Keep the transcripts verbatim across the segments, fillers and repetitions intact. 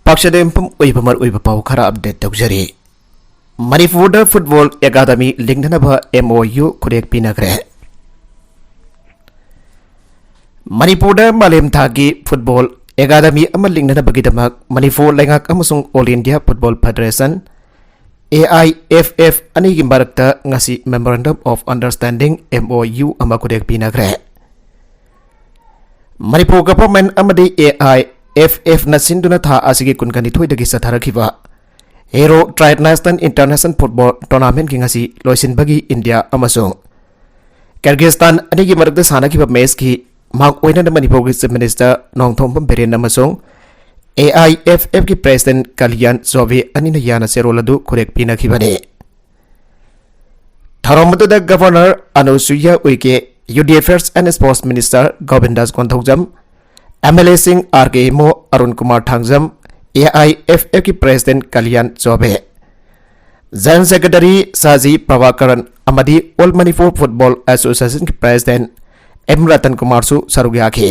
ꯄꯥꯛꯆꯗ ꯌꯨꯝꯐꯝ ꯑꯣꯏꯕ ꯃꯔꯨꯑꯣꯏꯕ ꯄꯥꯎ ꯈꯔ ꯑꯞꯗꯦꯠ ꯇꯧꯖꯔꯤ꯫ ꯃꯅꯤꯄꯨꯔꯗ football academy ꯂꯤꯡꯅꯅꯕ M O U ꯈꯨꯔꯦꯛ ꯄꯤꯅꯈ꯭ꯔꯦ꯫ ꯃꯅꯤꯄꯨꯔꯗ ꯃꯥꯂꯦꯝ ꯊꯥꯛꯀꯤ ꯐꯨꯠꯕꯣꯜ ꯑꯦꯀꯥꯗꯃꯤ ꯑꯃ ꯂꯤꯡꯅꯅꯕꯒꯤꯗꯃꯛ ꯃꯅꯤꯄꯨꯔ ꯂꯩꯉꯥꯛ ꯑꯃꯁꯨꯡ all India football federation, A I F F, ꯑꯅꯤꯒꯤ ꯃꯔꯛꯇ ꯉꯁꯤ Memorandum of Understanding, M O U, ꯑꯃ ꯈꯨꯗꯦꯛ ꯄꯤꯅꯈ꯭ꯔꯦ꯫ ꯃꯅꯤꯄꯨꯔ ꯒꯚꯔꯟꯃꯦꯟꯠ ꯑꯃꯗꯤ ꯑꯦ ꯑꯥꯏ ꯑꯦꯐ ꯑꯦꯐꯅ ꯁꯤꯟꯗꯨꯅ ꯊꯥ ꯑꯁꯤꯒꯤ ꯀꯨꯟꯒꯅꯤꯊꯣꯏꯗꯒꯤ ꯆꯠꯊꯔꯛꯈꯤꯕ Hero tri national international football ꯇꯣꯔꯅꯥꯃꯦꯟꯠꯀꯤ ꯉꯁꯤ ꯂꯣꯏꯁꯤꯟꯕꯒꯤ ꯏꯟꯗꯤꯌꯥ ꯑꯃꯁꯨꯡ ꯀꯤꯔꯒꯤꯁꯇꯥꯟ ꯑꯅꯤꯒꯤ ꯃꯔꯛꯇ ꯁꯥꯟꯅꯈꯤꯕ ꯃꯦꯆꯀꯤ ꯃꯥꯡ ꯑꯣꯏꯅꯅ ꯃꯅꯤꯄꯨꯔꯒꯤ ꯆꯤꯐ ꯃꯤꯅꯤꯁꯇꯔ ꯅꯣꯡꯊꯣꯝꯕꯝ ꯕꯤꯔꯦꯟ ꯑꯃꯁꯨꯡ ꯑꯦ ꯑꯥꯏ ꯑꯦꯐ ꯑꯦꯐꯀꯤ ꯄ꯭ꯔꯦꯁꯤꯗꯦꯟꯠ ꯀꯂꯤꯌꯥꯟ ꯆꯧꯕꯦ ꯑꯅꯤꯅ ꯌꯥꯅ ꯆꯦꯔꯣꯜ ꯑꯗꯨ ꯈꯨꯔꯦꯛ ꯄꯤꯅꯈꯤꯕꯅꯤ꯫ ꯊꯧꯔꯝ ꯑꯗꯨꯗ governor Anusuiya Uikey, U D F F N sports minister Govindas Konthoujam, M L ꯑꯦꯁꯤꯡ R K Imo, Arun Kumar Thangjam, A I F ꯑꯦꯐꯀꯤ president Kalyan Chaube, general secretary Shaji Prabhakaran ꯑꯃꯗꯤ ꯑꯣꯜ ꯃꯅꯤꯄꯨꯔ ꯐꯨꯠꯕꯣꯜ ꯑꯦꯁꯣꯁꯤꯌꯦꯁꯟꯒꯤ ꯄ꯭ꯔꯦꯁꯤꯗꯦꯟꯠ ꯑꯦꯝ ꯔꯇꯟ ꯀꯨꯃꯥꯔꯁꯨ ꯁꯔꯨꯛ ꯌꯥꯈꯤ꯫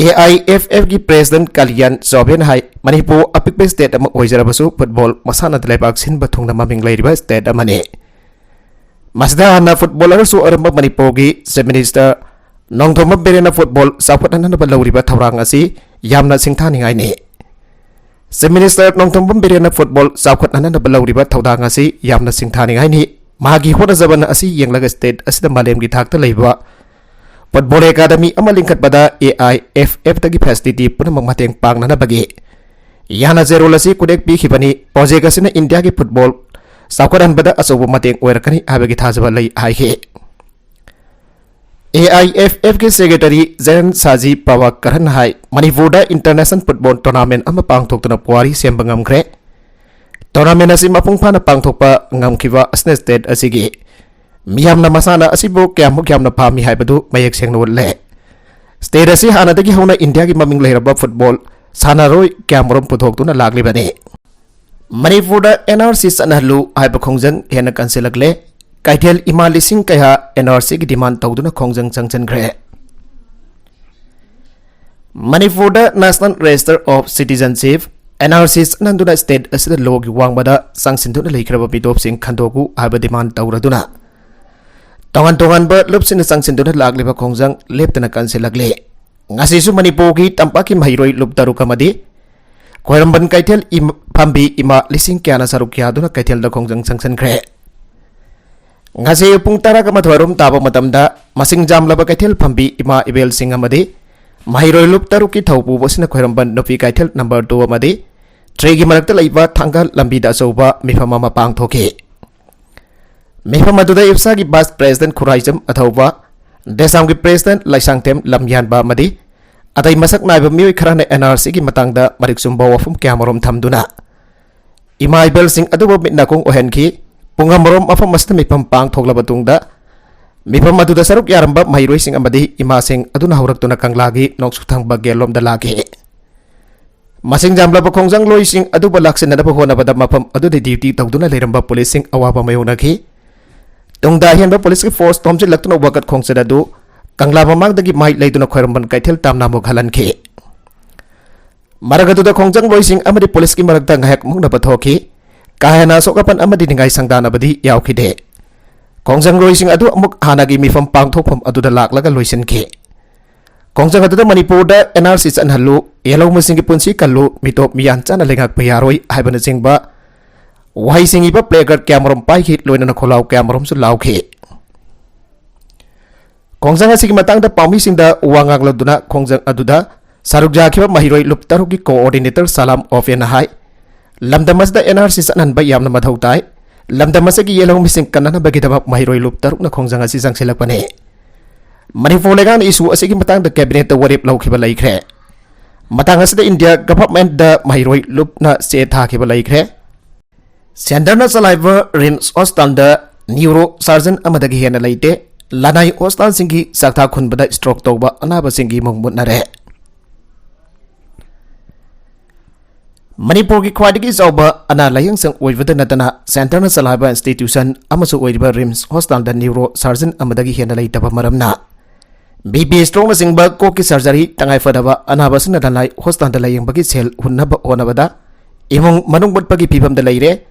ꯑꯦ ꯑꯥꯏ ꯑꯦꯐ ꯑꯦꯐꯀꯤ ꯄ꯭ꯔꯦꯁꯤꯗꯦꯟꯠ ꯀꯂꯤꯌꯥꯟ ꯆꯧꯕꯦꯅ ꯍꯥꯏ, ꯃꯅꯤꯄꯨꯔ ꯑꯄꯤꯛꯄ ꯁ꯭ꯇꯦꯠ ꯑꯃ ꯑꯣꯏꯖꯔꯕꯁꯨ ꯐꯨꯠꯕꯣꯜ ꯃꯁꯥꯟꯅꯗ ꯂꯩꯕꯥꯛ ꯁꯤꯟꯕ ꯊꯨꯡꯅ ꯃꯃꯤꯡ ꯂꯩꯔꯤꯕ ꯁ꯭ꯇꯦꯠ ꯑꯃꯅꯤ꯫ ꯃꯁꯤꯗ ꯍꯥꯟꯅ ꯐꯨꯠꯕꯣꯂꯔꯁꯨ ꯑꯣꯏꯔꯝꯕ ꯃꯅꯤꯄꯨꯔꯒꯤ ꯆꯤꯐ ꯃꯤꯅꯤꯁꯇꯔ ꯅꯣꯡꯊꯣꯝꯕꯝ ꯕꯤꯔꯦꯟꯅ ꯐꯨꯠꯕꯣꯜ ꯆꯥꯎꯈꯠꯍꯟꯅꯕ ꯂꯧꯔꯤꯕ ꯊꯧꯔꯥꯡ ꯑꯁꯤ ꯌꯥꯝꯅ ꯁꯤꯡꯊꯥꯅꯤꯡꯉꯥꯏꯅꯤ꯫ ꯆꯤꯐ ꯃꯤꯅꯤꯁꯇꯔ ꯅꯣꯡꯊꯣꯝꯕꯝ ꯕꯤꯔꯦꯟꯅ ꯐꯨꯠꯕꯣꯜ ꯆꯥꯎꯈꯠꯍꯟꯅꯕ ꯂꯧꯔꯤꯕ ꯊꯧꯗꯥꯡ ꯑꯁꯤ ꯌꯥꯝꯅ ꯁꯤꯡꯊꯥꯅꯤꯡꯉꯥꯏꯅꯤ꯫ ꯃꯍꯥꯛꯀꯤ ꯍꯣꯠꯅꯖꯃꯟ ꯑꯁꯤ ꯌꯦꯡꯂꯒ ꯁ꯭ꯇꯦꯠ ꯑꯁꯤꯗ ꯃꯥꯂꯦꯝꯒꯤ ꯊꯥꯛꯇ ꯂꯩꯕ ꯐꯨꯠꯕꯣꯜ ꯑꯦꯀꯥꯗꯃꯤ ꯑꯃ ꯂꯤꯡꯈꯠꯄꯗ ꯑꯦ ꯑꯥꯏ ꯑꯦꯐ ꯑꯦꯐꯇꯒꯤ ꯐꯦꯁꯤꯂꯤꯇꯤ ꯄꯨꯝꯅꯃꯛ ꯃꯇꯦꯡ ꯄꯥꯡꯅꯅꯕꯒꯤ ꯌꯥꯅ ꯆꯦꯔꯣꯜ ꯑꯁꯤ ꯈꯨꯗꯦꯛ ꯄꯤꯈꯤꯕꯅꯤ꯫ ꯄ꯭ꯔꯣꯖꯦꯛ ꯑꯁꯤꯅ ꯏꯟꯗꯤꯌꯥꯒꯤ ꯐꯨꯠꯕꯣꯜ ꯆꯥꯎꯈꯠꯍꯟꯕꯗ ꯑꯆꯧꯕ ꯃꯇꯦꯡ ꯑꯣꯏꯔꯛꯀꯅꯤ ꯍꯥꯏꯕꯒꯤ ꯊꯥꯖꯕ ꯂꯩ ꯍꯥꯏꯈꯤ꯫ ꯑꯦ ꯑꯥꯏ ꯑꯦꯐ ꯑꯦꯐꯀꯤ ꯁꯦꯀ꯭ꯔꯦꯇꯔꯤ ꯖꯦꯅꯔꯦꯜ ꯁꯥꯖꯤ ꯄ꯭ꯔꯚꯥꯀꯔꯟ ꯍꯥꯏ, ꯃꯅꯤꯄꯨꯔꯗ ꯏꯟꯇꯔꯅꯦꯁꯅꯦꯜ ꯐꯨꯠꯕꯣꯜ ꯇꯣꯔꯅꯥꯃꯦꯟꯠ ꯑꯃ ꯄꯥꯡꯊꯣꯛꯇꯨꯅ ꯄꯨꯋꯥꯔꯤ ꯁꯦꯝꯕ ꯉꯝꯈ꯭ꯔꯦ꯫ ꯇꯣꯔꯅꯥꯃꯦꯟꯠ ꯑꯁꯤ ꯃꯄꯨꯡ ꯐꯥꯅ ꯄꯥꯡꯊꯣꯛꯄ ꯉꯝꯈꯤꯕ ꯑꯁꯤꯅ ꯁ꯭ꯇꯦꯠ ꯑꯁꯤꯒꯤ ꯃꯤꯌꯥꯝꯅ ꯃꯁꯥꯟꯅ ꯑꯁꯤꯕꯨ ꯀꯌꯥꯃꯨꯛ ꯌꯥꯝꯅ ꯄꯥꯝꯃꯤ ꯍꯥꯏꯕꯗꯨ ꯃꯌꯦꯛ ꯁꯦꯡꯅ ꯎꯠꯂꯦ꯫ ꯁ꯭ꯇꯦꯠ ꯑꯁꯤ ꯍꯥꯟꯅꯗꯒꯤ ꯍꯧꯅ ꯏꯟꯗꯤꯌꯥꯒꯤ ꯃꯃꯤꯡ ꯂꯩꯔꯕ ꯐꯨꯠꯕꯣꯜ ꯁꯥꯟꯅꯔꯣꯏ ꯀꯌꯥꯃꯔꯨꯝ ꯄꯨꯊꯣꯛꯇꯨꯅ ꯂꯥꯛꯂꯤꯕꯅꯤ꯫ ꯃꯅꯤꯄꯨꯔꯗ ꯑꯦꯟ ꯑꯥꯔ ꯁꯤ ꯆꯠꯅꯍꯜꯂꯨ ꯍꯥꯏꯕ ꯈꯣꯡꯖꯪ ꯍꯦꯟꯅ ꯀꯟꯁꯤꯜꯂꯛꯂꯦ꯫ ꯀꯩꯊꯦꯜ ꯏꯃꯥ ꯂꯤꯁꯤꯡ ꯀꯌꯥ ꯑꯦꯟ ꯑꯥꯔ ꯁꯤꯒꯤ ꯗꯤꯃꯥꯟ ꯇꯧꯗꯨꯅ ꯈꯣꯡꯖꯪ ꯆꯪꯁꯤꯟꯈ꯭ꯔꯦ꯫ ꯃꯅꯤꯄꯨꯔꯗ National Register of Citizenship, N R C, ꯆꯠꯅꯍꯟꯗꯨꯅ state ꯑꯁꯤꯗ lawꯒꯤ ꯋꯥꯡꯃꯗ ꯆꯪꯁꯤꯟꯗꯨꯅ ꯂꯩꯈ꯭ꯔꯕ ꯃꯤꯇꯣꯞꯁꯤꯡ ꯈꯟꯗꯣꯛꯎ ꯍꯥꯏꯕ demand ꯇꯧꯔꯗꯨꯅ ꯇꯣꯉꯥꯟ ꯇꯣꯉꯥꯟꯕ ꯂꯨꯞꯁꯤꯡꯅ ꯆꯪꯁꯤꯟꯗꯨꯅ ꯂꯥꯛꯂꯤꯕ ꯈꯣꯡꯖꯪ ꯂꯦꯞꯇꯅ ꯀꯟꯁꯤꯜꯂꯛꯂꯤ꯫ ꯉꯁꯤꯁꯨ ꯃꯅꯤꯄꯨꯔꯒꯤ ꯇꯝꯄꯥꯛꯀꯤ ꯃꯍꯩꯔꯣꯏ ꯂꯨꯞ ꯇꯔꯨꯛ ꯑꯃꯗꯤ ꯈ꯭ꯋꯥꯏꯔꯝꯕꯟ ꯀꯩꯊꯦꯜ ꯏꯝ-, ꯐꯝꯕꯤ ꯏꯃꯥ ꯂꯤꯁꯤꯡ ꯀꯌꯥꯅ ꯁꯔꯨꯛ ꯌꯥꯗꯨꯅ ꯀꯩꯊꯦꯜꯗ ꯈꯣꯡꯖꯪ ꯆꯪꯁꯤꯟꯈ꯭ꯔꯦ꯫ ꯉꯁꯤ ꯄꯨꯡ ꯇꯔꯥꯒ ꯃꯥꯊꯣꯏ ꯔꯣꯝ ꯇꯥꯕ ꯃꯇꯝꯗ ꯃꯁꯤꯡ ꯌꯥꯝꯂꯕ ꯀꯩꯊꯦꯜ ꯐꯝꯕꯤ ꯏꯃꯥ ꯏꯕꯦꯜꯁꯤꯡ ꯑꯃꯗꯤ ꯃꯍꯩꯔꯣꯏ ꯂꯨꯞ ꯇꯔꯨꯛꯀꯤ ꯊꯧꯄꯨꯕ ꯑꯁꯤꯅ ꯈ꯭ꯋꯥꯏꯔꯝꯕꯟ ꯅꯨꯄꯤ ꯀꯩꯊꯦꯜ number two ꯑꯃꯗꯤ three ꯒꯤ ꯃꯔꯛꯇ ꯂꯩꯕ ꯊꯥꯡꯒ ꯂꯝꯕꯤꯗ ꯑꯆꯧꯕ ꯃꯤꯐꯝ ꯑꯃ ꯄꯥꯡꯊꯣꯛꯈꯤ꯫ ꯃꯤꯐꯝ ꯑꯗꯨꯗ ꯏꯞꯁꯥꯒꯤ vice president ꯈꯨꯔꯥꯏꯖꯝ ꯑꯊꯧꯕ, ꯗꯦꯁꯥꯝꯒꯤ president ꯂꯥꯏꯁꯥꯡꯊꯦꯝ ꯂꯝꯌꯥꯟꯕ ꯑꯃꯗꯤ ꯑꯇꯩ ꯃꯁꯛ ꯅꯥꯏꯕ ꯃꯤꯑꯣꯏ ꯈꯔꯅ N R Cꯒꯤ ꯃꯇꯥꯡꯗ ꯃꯔꯤꯛ ꯆꯨꯝꯕ ꯋꯥꯐꯝ ꯀꯌꯥꯃꯔꯨꯝ ꯊꯝꯗꯨꯅ ꯏꯃꯥ ꯏꯕꯦꯜꯁꯤꯡ ꯑꯗꯨꯕꯨ ꯃꯤꯠ ꯅꯥꯀꯣꯡ ꯑꯣꯏꯍꯟꯈꯤ꯫ ꯄꯨꯡ ꯑꯃꯔꯣꯝ ꯃꯐꯝ ꯑꯁꯤꯗ ꯃꯤꯐꯝ ꯄꯥꯡꯊꯣꯛꯂꯕ ꯇꯨꯡꯗ, ꯃꯤꯐꯝ ꯑꯗꯨꯗ ꯁꯔꯨꯛ ꯌꯥꯔꯝꯕ ꯃꯍꯩꯔꯣꯏꯁꯤꯡ ꯑꯃꯗꯤ ꯏꯃꯥꯁꯤꯡ ꯑꯗꯨꯅ ꯍꯧꯔꯛꯇꯨꯅ ꯀꯪꯂꯥꯒꯤ ꯅꯣꯡꯆꯨꯞ ꯊꯪꯕ ꯒꯦꯠꯂꯣꯝꯗ ꯂꯥꯛꯈꯤ꯫ ꯃꯁꯤꯡ ꯌꯥꯝꯂꯕ ꯈꯣꯡꯖꯪꯂꯣꯏꯁꯤꯡ ꯑꯗꯨꯕꯨ ꯂꯥꯛꯁꯤꯟꯅꯅꯕ ꯍꯣꯠꯅꯕꯗ ꯃꯐꯝ ꯑꯗꯨꯗ duty ꯇꯧꯗꯨꯅ ꯂꯩꯔꯝꯕ ꯄꯨꯂꯤꯁꯁꯤꯡ ꯑꯋꯥꯕ ꯃꯥꯌꯣꯛꯅꯈꯤ꯫ ꯇꯨꯡꯗ ꯑꯍꯦꯟꯕ ꯄꯨꯂꯤꯁꯀꯤ force ꯊꯣꯝꯖꯤꯜꯂꯛꯇꯨꯅ ꯋꯥꯀꯠ ꯈꯣꯡꯆꯠ ꯑꯗꯨ ꯀꯪꯂꯥ ꯃꯃꯥꯡꯗꯒꯤ ꯃꯥꯏ ꯂꯩꯗꯨꯅ ꯈ꯭ꯋꯥꯏꯔꯝꯕꯟ ꯀꯩꯊꯦꯜ ꯇꯝꯅ ꯑꯃꯨꯛ ꯍꯜꯍꯟꯈꯤ꯫ ꯃꯔꯛ ꯑꯗꯨꯗ ꯈꯣꯡꯖꯪꯂꯣꯏꯁꯤꯡ ꯑꯃꯗꯤ ꯄꯨꯂꯤꯁꯀꯤ ꯃꯔꯛꯇ ꯉꯥꯏꯍꯥꯛ ꯃꯨꯛꯅꯕ ꯊꯣꯛꯈꯤ꯫ ꯀꯥ ꯍꯦꯟꯅ ꯑꯁꯣꯛ ꯑꯄꯟ ꯑꯃꯗꯤ ꯅꯤꯡꯉꯥꯏ ꯁꯪꯗꯥꯅꯕꯗꯤ ꯌꯥꯎꯈꯤꯗꯦ꯫ ꯈꯣꯡꯖꯪꯂꯣꯏꯁꯤꯡ ꯑꯗꯨ ꯑꯃꯨꯛ ꯍꯥꯟꯅꯒꯤ ꯃꯤꯐꯝ ꯄꯥꯡꯊꯣꯛꯐꯝ ꯑꯗꯨꯗ ꯂꯥꯛꯂꯒ ꯂꯣꯏꯁꯤꯟꯈꯤ꯫ ꯈꯣꯡꯖꯪ ꯑꯗꯨꯗ ꯃꯅꯤꯄꯨꯔꯗ N R C ꯆꯠꯍꯜꯂꯨ, ꯌꯦꯜꯍꯧꯃꯤꯁꯤꯡꯒꯤ ꯄꯨꯟꯁꯤ ꯀꯜꯂꯨ, ꯃꯤꯇꯣꯞ ꯃꯤꯌꯥꯟ ꯆꯥꯅ ꯂꯩꯉꯥꯛꯄ ꯌꯥꯔꯣꯏ ꯍꯥꯏꯕꯅꯆꯤꯡꯕ ꯋꯥꯍꯩꯁꯤꯡ ꯏꯕ placard ꯀꯌꯥꯃꯔꯨꯝ ꯄꯥꯏꯈꯤ, ꯂꯣꯏꯅꯅ ꯈꯣꯜꯂꯥꯎ ꯀꯌꯥꯃꯔꯨꯝꯁꯨ ꯂꯥꯎꯈꯤ꯫ ꯈꯣꯡꯖꯪ ꯑꯁꯤꯒꯤ ꯃꯇꯥꯡꯗ ꯄꯥꯎꯃꯤꯁꯤꯡꯗ ꯋꯥ ꯉꯥꯡꯂꯗꯨꯅ ꯈꯣꯡꯖꯪ ꯑꯗꯨꯗ ꯁꯔꯨꯛ ꯌꯥꯈꯤꯕ ꯃꯍꯩꯔꯣꯏ ꯂꯨꯞ ꯇꯔꯨꯛꯀꯤ coordinator ꯁꯂꯥꯝ ꯑꯣꯐꯦꯟꯅ ꯍꯥꯏ, ꯂꯝꯗꯝ ꯑꯁꯤꯗ N R C ꯆꯠꯍꯟꯕ ꯌꯥꯝꯅ ꯃꯊꯧ ꯇꯥꯏ꯫ ꯂꯝꯗꯝ ꯑꯁꯤꯒꯤ ꯌꯦꯜꯍꯧꯃꯤꯁꯤꯡ ꯀꯟꯅꯅꯕꯒꯤꯗꯃꯛ ꯃꯍꯩꯔꯣꯏ ꯂꯨꯞ ꯇꯔꯨꯛꯅ ꯈꯣꯡꯖꯪ ꯑꯁꯤ ꯆꯪꯁꯤꯜꯂꯛꯄꯅꯤ꯫ ꯃꯅꯤꯄꯨꯔ ꯂꯩꯉꯥꯛꯅ issue ꯑꯁꯤꯒꯤ ꯃꯇꯥꯡꯗ cabinetꯇ ꯋꯥꯔꯦꯞ ꯂꯧꯈꯤꯕ ꯂꯩꯈ꯭ꯔꯦ꯫ ꯃꯇꯥꯡ ꯑꯁꯤꯗ India governmentꯗ ꯃꯍꯩꯔꯣꯏ ꯂꯨꯞꯅ ꯆꯦ ꯊꯥꯈꯤꯕ ꯂꯩꯈ꯭ꯔꯦ꯫ Centreꯅ ꯆꯂꯥꯏꯕ RIMS hospitalꯗ neurosurgeon ꯑꯃꯗꯒꯤ ꯍꯦꯟꯅ ꯂꯩꯇꯦ꯫ ꯂꯅꯥꯏ hospitalꯁꯤꯡꯒꯤ ꯆꯥꯛꯊꯥ ꯈꯨꯟꯕꯗ stroke ꯇꯧꯕ ꯑꯅꯥꯕꯁꯤꯡꯒꯤ ꯏꯃꯨꯡ ꯃꯨꯠꯅꯔꯦ꯫ ꯃꯅꯤꯄꯨꯔꯒꯤ ꯈ꯭ꯋꯥꯏꯗꯒꯤ ꯆꯥꯎꯕ ꯑꯅꯥ ꯂꯥꯌꯦꯡꯁꯪ ꯑꯣꯏꯕꯗ ꯅꯠꯇꯅ Centreꯅ ꯆꯂꯥꯏꯕ institution ꯑꯃꯁꯨ ꯑꯣꯏꯔꯤꯕ RIMS hospitalꯗ neurosurgeon ꯑꯃꯗꯒꯤ ꯍꯦꯟꯅ ꯂꯩꯇꯕ ꯃꯔꯝꯅ ꯕꯤ ꯄꯤ ꯁ꯭ꯇ꯭ꯔꯣꯛꯅꯆꯤꯡꯕ ꯀꯣꯛꯀꯤ ꯁꯔꯖꯔꯤ ꯇꯉꯥꯏ ꯐꯗꯕ ꯑꯅꯥꯕꯁꯤꯡꯅ ꯂꯅꯥꯏ ꯍꯣꯁꯄꯤꯇꯥꯜꯗ ꯂꯥꯌꯦꯡꯕꯒꯤ ꯁꯦꯜ ꯍꯨꯟꯅꯕ ꯍꯣꯠꯅꯕꯗ ꯏꯃꯨꯡ ꯃꯅꯨꯡ ꯃꯨꯠꯄꯒꯤ ꯐꯤꯕꯝꯗ ꯂꯩꯔꯦ꯫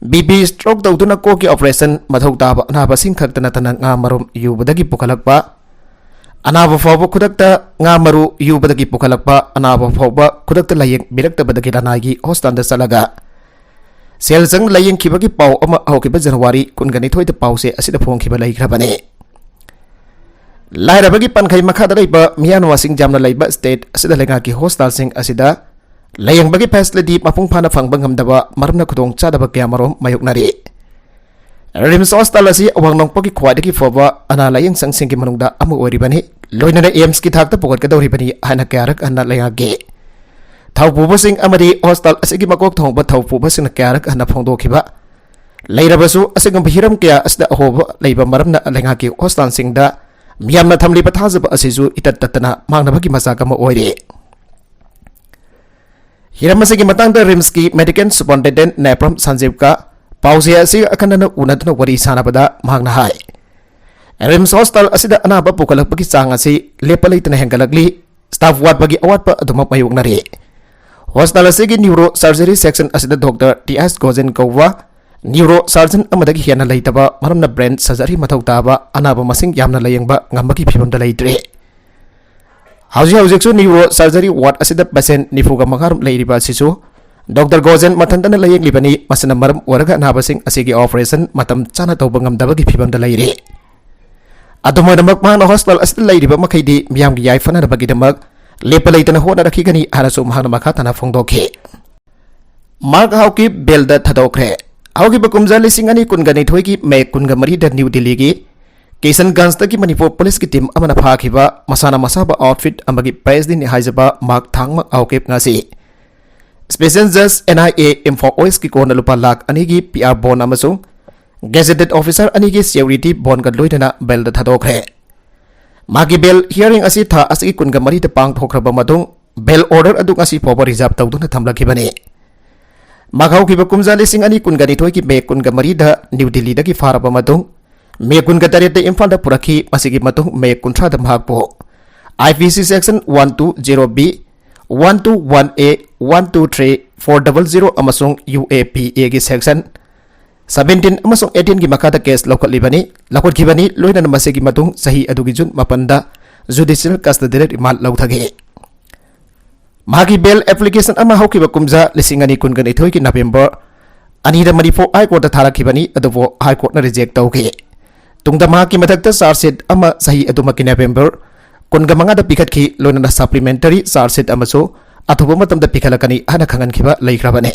ꯕꯤ ꯄꯤ ꯁ꯭ꯇ꯭ꯔꯣꯛ ꯇꯧꯗꯨꯅ ꯀꯣꯛꯀꯤ ꯑꯣꯄꯔꯦꯁꯟ ꯃꯊꯧ ꯇꯥꯕ ꯑꯅꯥꯕꯁꯤꯡ ꯈꯛꯇ ꯅꯠꯇꯅ ꯉꯥ ꯃꯔꯨꯝ ꯌꯨꯕꯗꯒꯤ ꯄꯨꯈꯠꯂꯛꯄ ꯑꯅꯥꯕ ꯐꯥꯎꯕ ꯈꯨꯗꯛꯇ, ꯉꯥ ꯃꯔꯨ ꯌꯨꯕꯗꯒꯤ ꯄꯨꯈꯠꯂꯛꯄ ꯑꯅꯥꯕ ꯐꯥꯎꯕ ꯈꯨꯗꯛꯇ ꯂꯥꯌꯦꯡꯕꯤꯔꯛꯇꯕꯗꯒꯤ ꯂꯅꯥꯏꯒꯤ ꯍꯣꯁꯄꯤꯇꯥꯜꯗ ꯆꯠꯂꯒ ꯁꯦꯜ ꯆꯪ ꯂꯥꯌꯦꯡꯈꯤꯕꯒꯤ ꯄꯥꯎ ꯑꯃ ꯍꯧꯈꯤꯕ ꯖꯅꯋꯥꯔꯤ ꯀꯨꯟꯒ ꯅꯤꯊꯣꯏꯗ ꯄꯥꯎꯆꯦ ꯑꯁꯤꯗ ꯐꯣꯡꯈꯤꯕ ꯂꯩꯈ꯭ꯔꯕꯅꯤ꯫ ꯂꯥꯏꯔꯕꯒꯤ ꯄꯟꯈꯩ ꯃꯈꯥꯗ ꯂꯩꯕ ꯃꯤꯌꯥꯝꯅ ꯃꯁꯤꯡ ꯌꯥꯝꯅ ꯂꯩꯕ ꯁ꯭ꯇꯦꯠ ꯑꯁꯤꯗ ꯂꯩꯉꯥꯛꯀꯤ ꯍꯣꯁꯄꯤꯇꯥꯜꯁꯤꯡ ꯑꯁꯤꯗ ꯂꯥꯌꯦꯡꯕꯒꯤ ꯐꯦꯁꯤꯂꯤꯇꯤ ꯃꯄꯨꯡ ꯐꯥꯅ ꯐꯪꯕ ꯉꯝꯗꯕ ꯃꯔꯝꯅ ꯈꯨꯗꯣꯡꯆꯥꯗꯕ ꯀꯌꯥ ꯃꯔꯨꯝ ꯃꯥꯌꯣꯛꯅꯔꯤ꯫ ꯔꯤꯝꯁ ꯍꯣꯁꯄꯤꯇꯥꯜ ꯑꯁꯤ ꯑꯋꯥꯡ ꯅꯣꯡꯄꯣꯛꯀꯤ ꯈ꯭ꯋꯥꯏꯗꯒꯤ ꯐꯕ ꯑꯅꯥ ꯂꯥꯌꯦꯡ ꯁꯪꯁꯤꯡꯒꯤ ꯃꯅꯨꯡꯗ ꯑꯃ ꯑꯣꯏꯔꯤꯕꯅꯤ, ꯂꯣꯏꯅꯅ ꯑꯦꯝꯁꯀꯤ ꯊꯥꯛꯇ ꯄꯨꯈꯠꯀꯗꯧꯔꯤꯕꯅꯤ ꯍꯥꯏꯅ ꯀꯌꯥꯔꯛ ꯍꯟꯅ ꯂꯩꯉꯥꯛꯀꯤ ꯊꯧꯄꯨꯕꯁꯤꯡ ꯑꯃꯗꯤ ꯍꯣꯁꯄꯤꯇꯥꯜ ꯑꯁꯤꯒꯤ ꯃꯀꯣꯛ ꯊꯣꯡꯕ ꯊꯧꯄꯨꯕꯁꯤꯡꯅ ꯀꯌꯥꯔꯛ ꯍꯟꯅ ꯐꯣꯡꯗꯣꯛꯈꯤꯕ ꯂꯩꯔꯕꯁꯨ, ꯑꯁꯤꯒꯨꯝꯕ ꯍꯤꯔꯝ ꯀꯌꯥ ꯑꯁꯤꯗ ꯑꯍꯣꯕ ꯂꯩꯕ ꯃꯔꯝꯅ ꯂꯩꯉꯥꯛꯀꯤ ꯍꯣꯁꯄꯤꯇꯥꯜꯁꯤꯡꯗ ꯃꯤꯌꯥꯝꯅ ꯊꯝꯂꯤꯕ ꯊꯥꯖꯕ ꯑꯁꯤꯁꯨ ꯏꯇꯠ ꯇꯠꯇꯅ ꯃꯥꯡꯅꯕꯒꯤ ꯃꯆꯥꯛ ꯑꯃ ꯑꯣꯏꯔꯤ꯫ ꯍꯤꯔꯝ ꯑꯁꯤꯒꯤ ꯃꯇꯥꯡꯗ ꯔꯤꯝꯁꯀꯤ ꯃꯦꯗꯤꯀꯦꯜ ꯁꯨꯄꯔꯤꯟꯇꯦꯟꯗꯦꯟꯠ ꯅꯦꯄ꯭ꯔꯝ ꯁꯟꯖꯤꯞꯀ ꯄꯥꯎꯆꯦ ꯑꯁꯤ ꯑꯈꯟꯅꯅ ꯎꯅꯗꯨꯅ ꯋꯥꯔꯤ ꯁꯥꯟꯅꯕꯗ ꯃꯍꯥꯛꯅ ꯍꯥꯏ, ꯔꯤꯝꯁ ꯍꯣꯁꯄꯤꯇꯥꯜ ꯑꯁꯤꯗ ꯑꯅꯥꯕ ꯄꯨꯈꯠꯂꯛꯄꯒꯤ ꯆꯥꯡ ꯑꯁꯤ ꯂꯦꯞꯄ ꯂꯩꯇꯅ ꯍꯦꯟꯒꯠꯂꯛꯂꯤ, ꯁ꯭ꯇꯥꯐ ꯋꯥꯠꯄꯒꯤ ꯑꯋꯥꯠꯄ ꯑꯗꯨꯃꯛ ꯃꯥꯌꯣꯛꯅꯔꯤ꯫ ꯍꯣꯁꯄꯤꯇꯥꯜ ꯑꯁꯤꯒꯤ ꯅ꯭ꯌꯨꯔꯣ ꯁꯔꯖꯔꯤ ꯁꯦꯛꯁꯟ ꯑꯁꯤꯗ ꯗꯣꯛꯇꯔ ꯇꯤ ꯑꯦꯁ ꯒꯣꯖꯦꯟ ꯀꯧꯕ ꯅ꯭ꯌꯨꯔꯣ ꯁꯔꯖꯟ ꯑꯃꯗꯒꯤ ꯍꯦꯟꯅ ꯂꯩꯇꯕ ꯃꯔꯝꯅ ꯕ꯭ꯔꯦꯟ ꯁꯔꯖꯔꯤ ꯃꯊꯧ ꯇꯥꯕ ꯑꯅꯥꯕ ꯃꯁꯤꯡ ꯌꯥꯝꯅ ꯂꯥꯌꯦꯡꯕ ꯉꯝꯕꯒꯤ ꯐꯤꯕꯝꯗ ꯂꯩꯇ꯭ꯔꯤ꯫ ꯍꯧꯖꯤꯛ ꯍꯧꯖꯤꯛꯁꯨ ꯅ꯭ꯌꯨꯔꯣ ꯁꯔꯖꯔꯤ ꯋꯥꯔꯗ ꯑꯁꯤꯗ ꯄꯦꯁꯦꯟꯠ ꯅꯤꯐꯨꯒ ꯃꯉꯥ ꯔꯣꯝ ꯂꯩꯔꯤꯕ ꯑꯁꯤꯁꯨ ꯗꯣꯛꯇꯔ ꯒꯣꯖꯦꯟ ꯃꯊꯟꯇꯅ ꯂꯥꯌꯦꯡꯂꯤꯕꯅꯤ꯫ ꯃꯁꯤꯅ ꯃꯔꯝ ꯑꯣꯏꯔꯒ ꯑꯅꯥꯕꯁꯤꯡ ꯑꯁꯤꯒꯤ ꯑꯣꯄꯔꯦꯁꯟ ꯃꯇꯝ ꯆꯥꯅ ꯇꯧꯕ ꯉꯝꯗꯕꯒꯤ ꯐꯤꯕꯝꯗ ꯂꯩꯔꯤ꯫ ꯑꯗꯨꯝ ꯑꯣꯏꯅꯃꯛ, ꯃꯍꯥꯛꯅ ꯍꯣꯁꯄꯤꯇꯥꯜ ꯑꯁꯤꯗ ꯂꯩꯔꯤꯕ ꯃꯈꯩꯗꯤ ꯃꯤꯌꯥꯝꯒꯤ ꯌꯥꯏꯐꯅꯅꯕꯒꯤꯗꯃꯛ ꯂꯦꯞꯄ ꯂꯩꯇꯅ ꯍꯣꯠꯅꯔꯛꯈꯤꯒꯅꯤ ꯍꯥꯏꯅꯁꯨ ꯃꯍꯥꯛꯅ ꯃꯈꯥ ꯇꯥꯅ ꯐꯣꯡꯗꯣꯛꯈꯤ꯫ ꯃꯥꯔꯛ ꯍꯥꯎꯀꯤꯞ ꯕꯦꯜꯗ ꯊꯥꯗꯣꯛꯈ꯭ꯔꯦ꯫ ꯍꯧꯈꯤꯕ ꯀꯨꯝꯖꯥ ꯂꯤꯁꯤꯡ ꯑꯅꯤ ꯀꯨꯟꯒ ꯅꯤꯊꯣꯏꯒꯤ ꯃꯦ ꯀꯨꯟꯒ ꯃꯔꯤꯗ ꯅ꯭ꯌꯨ ꯗꯤꯜꯂꯤꯒꯤ ꯀꯤꯁꯟꯒꯟꯖꯇꯒꯤ ꯃꯅꯤꯄꯨꯔ ꯄꯨꯂꯤꯁꯀꯤ ꯇꯤꯝ ꯑꯃꯅ ꯐꯥꯈꯤꯕ ꯃꯁꯥꯅ ꯃꯁꯥꯕꯨ ꯑꯥꯎꯠꯐꯤꯠ ꯑꯃꯒꯤ ꯄꯤ ꯑꯩꯆ ꯗꯤꯅꯤ ꯍꯥꯏꯖꯕ ꯃꯥꯔꯛ ꯊꯥꯡꯃ ꯍꯥꯎꯀꯤꯞ ꯉꯁꯤ ꯁ꯭ꯄꯦꯁꯦꯜ ꯖꯖ ꯑꯦꯟ ꯑꯥꯏ ꯑꯦ ꯏꯝꯐꯥꯜ ꯋꯦꯁ꯭ꯠꯀꯤ ꯀꯣꯔꯠꯅ ꯂꯨꯄꯥ ꯂꯥꯈ ꯑꯅꯤꯒꯤ ꯄꯤ ꯑꯥꯔ ꯕꯣꯟ ꯑꯃꯁꯨꯡ ꯒꯦꯖꯦꯇꯦꯗ ꯑꯣꯐꯤꯁꯥꯔ ꯑꯅꯤꯒꯤ ꯁꯤꯌꯨꯔꯤꯇꯤ ꯕꯣꯟꯒ ꯂꯣꯏꯅꯅ ꯕꯦꯜꯗ ꯊꯥꯗꯣꯛꯈ꯭ꯔꯦ꯫ ꯃꯥꯒꯤ ꯕꯦꯜ ꯍꯤꯌꯥꯔꯤꯡ ꯑꯁꯤ ꯊꯥ ꯑꯁꯤꯒꯤ ꯀꯨꯟꯒ ꯃꯔꯤꯗ ꯄꯥꯡꯊꯣꯛꯈ꯭ꯔꯕ ꯃꯇꯨꯡ, ꯕꯦꯜ ꯑꯣꯔꯗꯔ ꯑꯗꯨ ꯉꯁꯤ ꯐꯥꯎꯕ ꯔꯤꯖꯥꯔꯚ ꯇꯧꯗꯨꯅ ꯊꯝꯂꯛꯈꯤꯕꯅꯤ꯫ ꯃꯥꯒ ꯍꯧꯈꯤꯕ ꯀꯨꯝꯖꯥ ꯂꯤꯁꯤꯡ ꯑꯅꯤ ꯀꯨꯟꯒ ꯅꯤꯊꯣꯏꯒꯤ ꯃꯦ ꯀꯨꯟꯒ ꯃꯔꯤꯗ ꯅ꯭ꯌꯨ ꯗꯤꯜꯂꯤꯗꯒꯤ ꯐꯥꯔꯕ ꯃꯇꯨꯡ, ꯃꯦ ꯀꯨꯟꯒ ꯇꯔꯦꯠꯇ ꯏꯝꯐꯥꯜꯗ ꯄꯨꯔꯛꯈꯤ꯫ ꯃꯁꯤꯒꯤ ꯃꯇꯨꯡ ꯃꯦ ꯀꯨꯟꯊ꯭ꯔꯥꯗ ꯃꯍꯥꯛꯄꯨ I P C section one two zero B, one two one A, one two three, four double zero ꯑꯃꯁꯨꯡ U A P A ꯒꯤ section seventeen ꯑꯃꯁꯨꯡ eighteen ꯒꯤ ꯃꯈꯥꯗ case ꯂꯧꯈꯠꯂꯤꯕꯅꯤ, ꯂꯧꯈꯠꯈꯤꯕꯅꯤ꯫ ꯂꯣꯏꯅꯅ ꯃꯁꯤꯒꯤ ꯃꯇꯨꯡ ꯆꯍꯤ ꯑꯗꯨꯒꯤ ꯖꯨꯟ ꯃꯥꯄꯟꯗ judicial custody remand ꯂꯧꯊꯈꯤ꯫ ꯃꯍꯥꯛꯀꯤ bail application ꯑꯃ ꯍꯧꯈꯤꯕ ꯀꯨꯝꯖꯥ ꯂꯤꯁꯤꯡ ꯑꯅꯤ ꯀꯨꯟꯒ ꯅꯤꯊꯣꯏꯒꯤ November ꯑꯅꯤꯗ ꯃꯅꯤꯄꯨꯔ High Court ꯇ ꯊꯥꯔꯛꯈꯤꯕꯅꯤ, ꯑꯗꯨꯕꯨ High Court ꯅ reject ꯇꯧꯈꯤ꯫ ꯇꯨꯡꯗ ꯃꯍꯥꯛꯀꯤ ꯃꯊꯛꯇ charge sheet ꯑꯃ ꯆꯍꯤ ꯑꯗꯨꯃꯛꯀꯤ November ꯀꯨꯟꯒ ꯃꯉꯥꯗ ꯄꯤꯈꯠꯈꯤ, ꯂꯣꯏꯅꯅ supplementary charge sheet ꯑꯃꯁꯨ ꯑꯊꯨꯕ ꯃꯇꯝꯗ ꯄꯤꯈꯠꯂꯛꯀꯅꯤ ꯍꯥꯏꯅ ꯈꯪꯍꯟꯈꯤꯕ ꯂꯩꯈ꯭ꯔꯕꯅꯤ꯫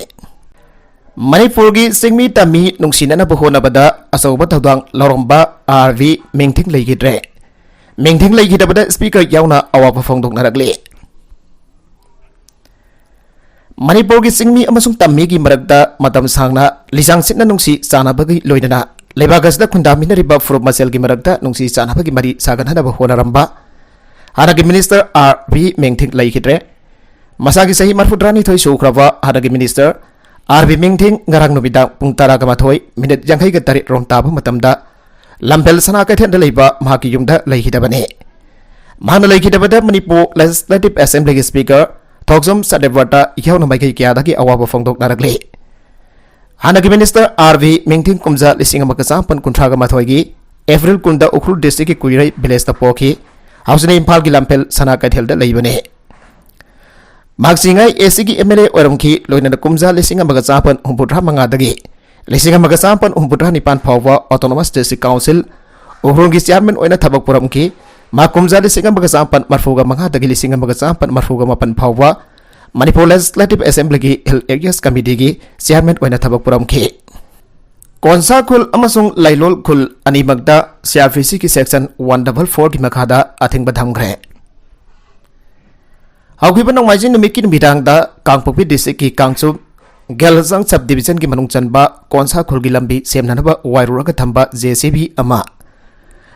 ꯃꯅꯤꯄꯨꯔꯒꯤ ꯆꯤꯡꯃꯤ ꯇꯝꯃꯤ ꯅꯨꯡꯁꯤꯅꯅꯕ ꯍꯣꯠꯅꯕꯗ ꯑꯆꯧꯕ ꯊꯧꯗꯥꯡ ꯂꯧꯔꯝꯕ R V ꯃꯤꯡꯊꯤꯡ ꯂꯩꯈꯤꯗ꯭ꯔꯦ꯫ ꯃꯤꯡꯊꯤꯡ ꯂꯩꯈꯤꯗꯕꯗ Speaker ꯌꯥꯎꯅ ꯑꯋꯥꯕ ꯐꯣꯡꯗꯣꯛꯅꯔꯛꯂꯤ꯫ ꯃꯅꯤꯄꯨꯔꯒꯤ ꯆꯤꯡꯃꯤ ꯑꯃꯁꯨꯡ ꯇꯝꯃꯤꯒꯤ ꯃꯔꯛꯇ ꯃꯇꯝ ꯁꯥꯡꯅ ꯂꯤꯆꯥꯡ ꯁꯤꯠꯅ ꯅꯨꯡꯁꯤ ꯆꯥꯟꯅꯕꯒꯤ ꯂꯣꯏꯅꯅ ꯂꯩꯕꯥꯛ ꯑꯁꯤꯗ ꯈꯨꯟꯗꯥꯃꯤꯟꯅꯔꯤꯕ ꯐꯨꯔꯨꯞ ꯃꯁꯦꯜꯒꯤ ꯃꯔꯛꯇ ꯅꯨꯡꯁꯤ ꯆꯥꯟꯅꯕꯒꯤ ꯃꯔꯤ ꯁꯥꯒꯠꯅꯅꯕ ꯍꯣꯠꯅꯔꯝꯕ ꯍꯥꯟꯅꯒꯤ Minister R V ꯃꯤꯡꯊꯤꯡ ꯂꯩꯈꯤꯗ꯭ꯔꯦ꯫ ꯃꯁꯥꯒꯤ ꯆꯍꯤ ꯃꯔꯤꯐꯨꯇꯔꯥꯅꯤꯊꯣꯏ ꯁꯨꯈ꯭ꯔꯕ ꯍꯥꯟꯅꯒꯤ Minister R V ꯃꯤꯡꯊꯤꯡ ꯉꯔꯥꯡ ꯅꯨꯃꯤꯗꯥꯡ ꯄꯨꯡ ꯇꯔꯥꯒ ꯃꯥꯊꯣꯏ minute ꯌꯥꯡꯈꯩꯒ ꯇꯔꯦꯠ ꯔꯣꯝ ꯇꯥꯕ ꯃꯇꯝꯗ ꯂꯝꯐꯦꯜ ꯁꯅꯥ ꯀꯩꯊꯦꯜꯗ ꯂꯩꯕ ꯃꯍꯥꯛꯀꯤ ꯌꯨꯝꯗ ꯂꯩꯈꯤꯗꯕꯅꯤ꯫ ꯃꯍꯥꯛꯅ ꯂꯩꯈꯤꯗꯕꯗ ꯃꯅꯤꯄꯨꯔ Legislative Assembly ꯒꯤ Speaker ꯊꯣꯛꯆꯣꯝ ꯁꯇ꯭ꯌꯕ꯭ꯔꯇ ꯌꯥꯎꯅ ꯃꯥꯏꯀꯩ ꯀꯌꯥꯗꯒꯤ ꯑꯋꯥꯕ ꯐꯣꯡꯗꯣꯛꯅꯔꯛꯂꯤ꯫ ꯍꯥꯟꯅꯒꯤ Minister R V ꯃꯤꯡꯊꯤꯡ ꯀꯨꯝꯖꯥ ꯂꯤꯁꯤꯡ ꯑꯃꯒ ꯆꯥꯃꯥꯄꯟ ꯀꯨꯟꯊ꯭ꯔꯥꯒ ꯃꯥꯊꯣꯏꯒꯤ April ꯀꯨꯟꯗ ꯎꯈ꯭ꯔꯨꯜ district ꯀꯤ ꯀꯨꯏꯔꯩ village ꯇ ꯄꯣꯛꯈꯤ꯫ ꯍꯧꯖꯤꯛꯅ ꯏꯝꯐꯥꯜꯒꯤ ꯂꯝꯐꯦꯜ ꯁꯅꯥ ꯀꯩꯊꯦꯜꯗ ꯂꯩꯕꯅꯤ꯫ ꯃꯍꯥꯛ ꯁꯤꯉꯥꯏ A C ꯒꯤ M L A ꯑꯣꯏꯔꯝꯈꯤ, ꯂꯣꯏꯅꯅ ꯀꯨꯝꯖꯥ ꯂꯤꯁꯤꯡ ꯑꯃꯒ ꯆꯥꯃꯥꯄꯟ ꯍꯨꯝꯐꯨꯇꯔꯥ ꯃꯉꯥꯗꯒꯤ ꯂꯤꯁꯤꯡ ꯑꯃꯒ ꯆꯥꯃꯥꯄꯟ ꯍꯨꯝꯐꯨꯇꯔꯥ ꯅꯤꯄꯥꯟ ꯐꯥꯎꯕ Autonomous District Council ꯎꯈ꯭ꯔꯨꯜꯒꯤ chairman ꯑꯣꯏꯅ ꯊꯕꯛ ꯄꯨꯔꯝꯈꯤ꯫ ꯃꯍꯥꯛ ꯀꯨꯝꯖꯥ ꯂꯤꯁꯤꯡ ꯑꯃꯒ ꯆꯥꯃꯥꯄꯟ ꯃꯔꯤꯐꯨꯒ ꯃꯉꯥꯗꯒꯤ ꯂꯤꯁꯤꯡ ꯑꯃꯒ ꯆꯥꯃꯥꯄꯟ ꯃꯔꯤꯐꯨꯒ ꯃꯥꯄꯟ ꯐꯥꯎꯕ ꯃꯅꯤꯄꯨꯔ Legislative Assembly ꯒꯤ Hill Areas Committee ꯒꯤ chairman ꯑꯣꯏꯅ ꯊꯕꯛ ꯄꯨꯔꯝꯈꯤ꯫ ꯀꯣꯟꯁꯥ ꯈꯨꯜ ꯑꯃꯁꯨꯡ ꯂꯥꯏꯂꯣꯜ ꯈꯨꯜ ꯑꯅꯤꯃꯛꯇ C R P C ꯒꯤ section one double four ꯒꯤ ꯃꯈꯥꯗ ꯑꯊꯤꯡꯕ ꯊꯝꯈ꯭ꯔꯦ꯫ ꯍꯧꯈꯤꯕ ꯅꯣꯡꯃꯥꯏꯖꯤꯡ ꯅꯨꯃꯤꯠꯀꯤ ꯅꯨꯃꯤꯗꯥꯡꯗ ꯀꯥꯡꯄꯣꯛꯄꯤ district ꯀꯤ ꯀꯥꯡꯆꯨꯞ ꯒꯦꯜꯖꯥꯡ sub division ꯒꯤ ꯃꯅꯨꯡ ꯆꯟꯕ ꯀꯣꯟꯁꯥ ꯈꯨꯜꯒꯤ ꯂꯝꯕꯤ ꯁꯦꯝꯅꯅꯕ ꯋꯥꯏꯔꯨꯔꯒ ꯊꯝꯕ J C B ꯑꯃ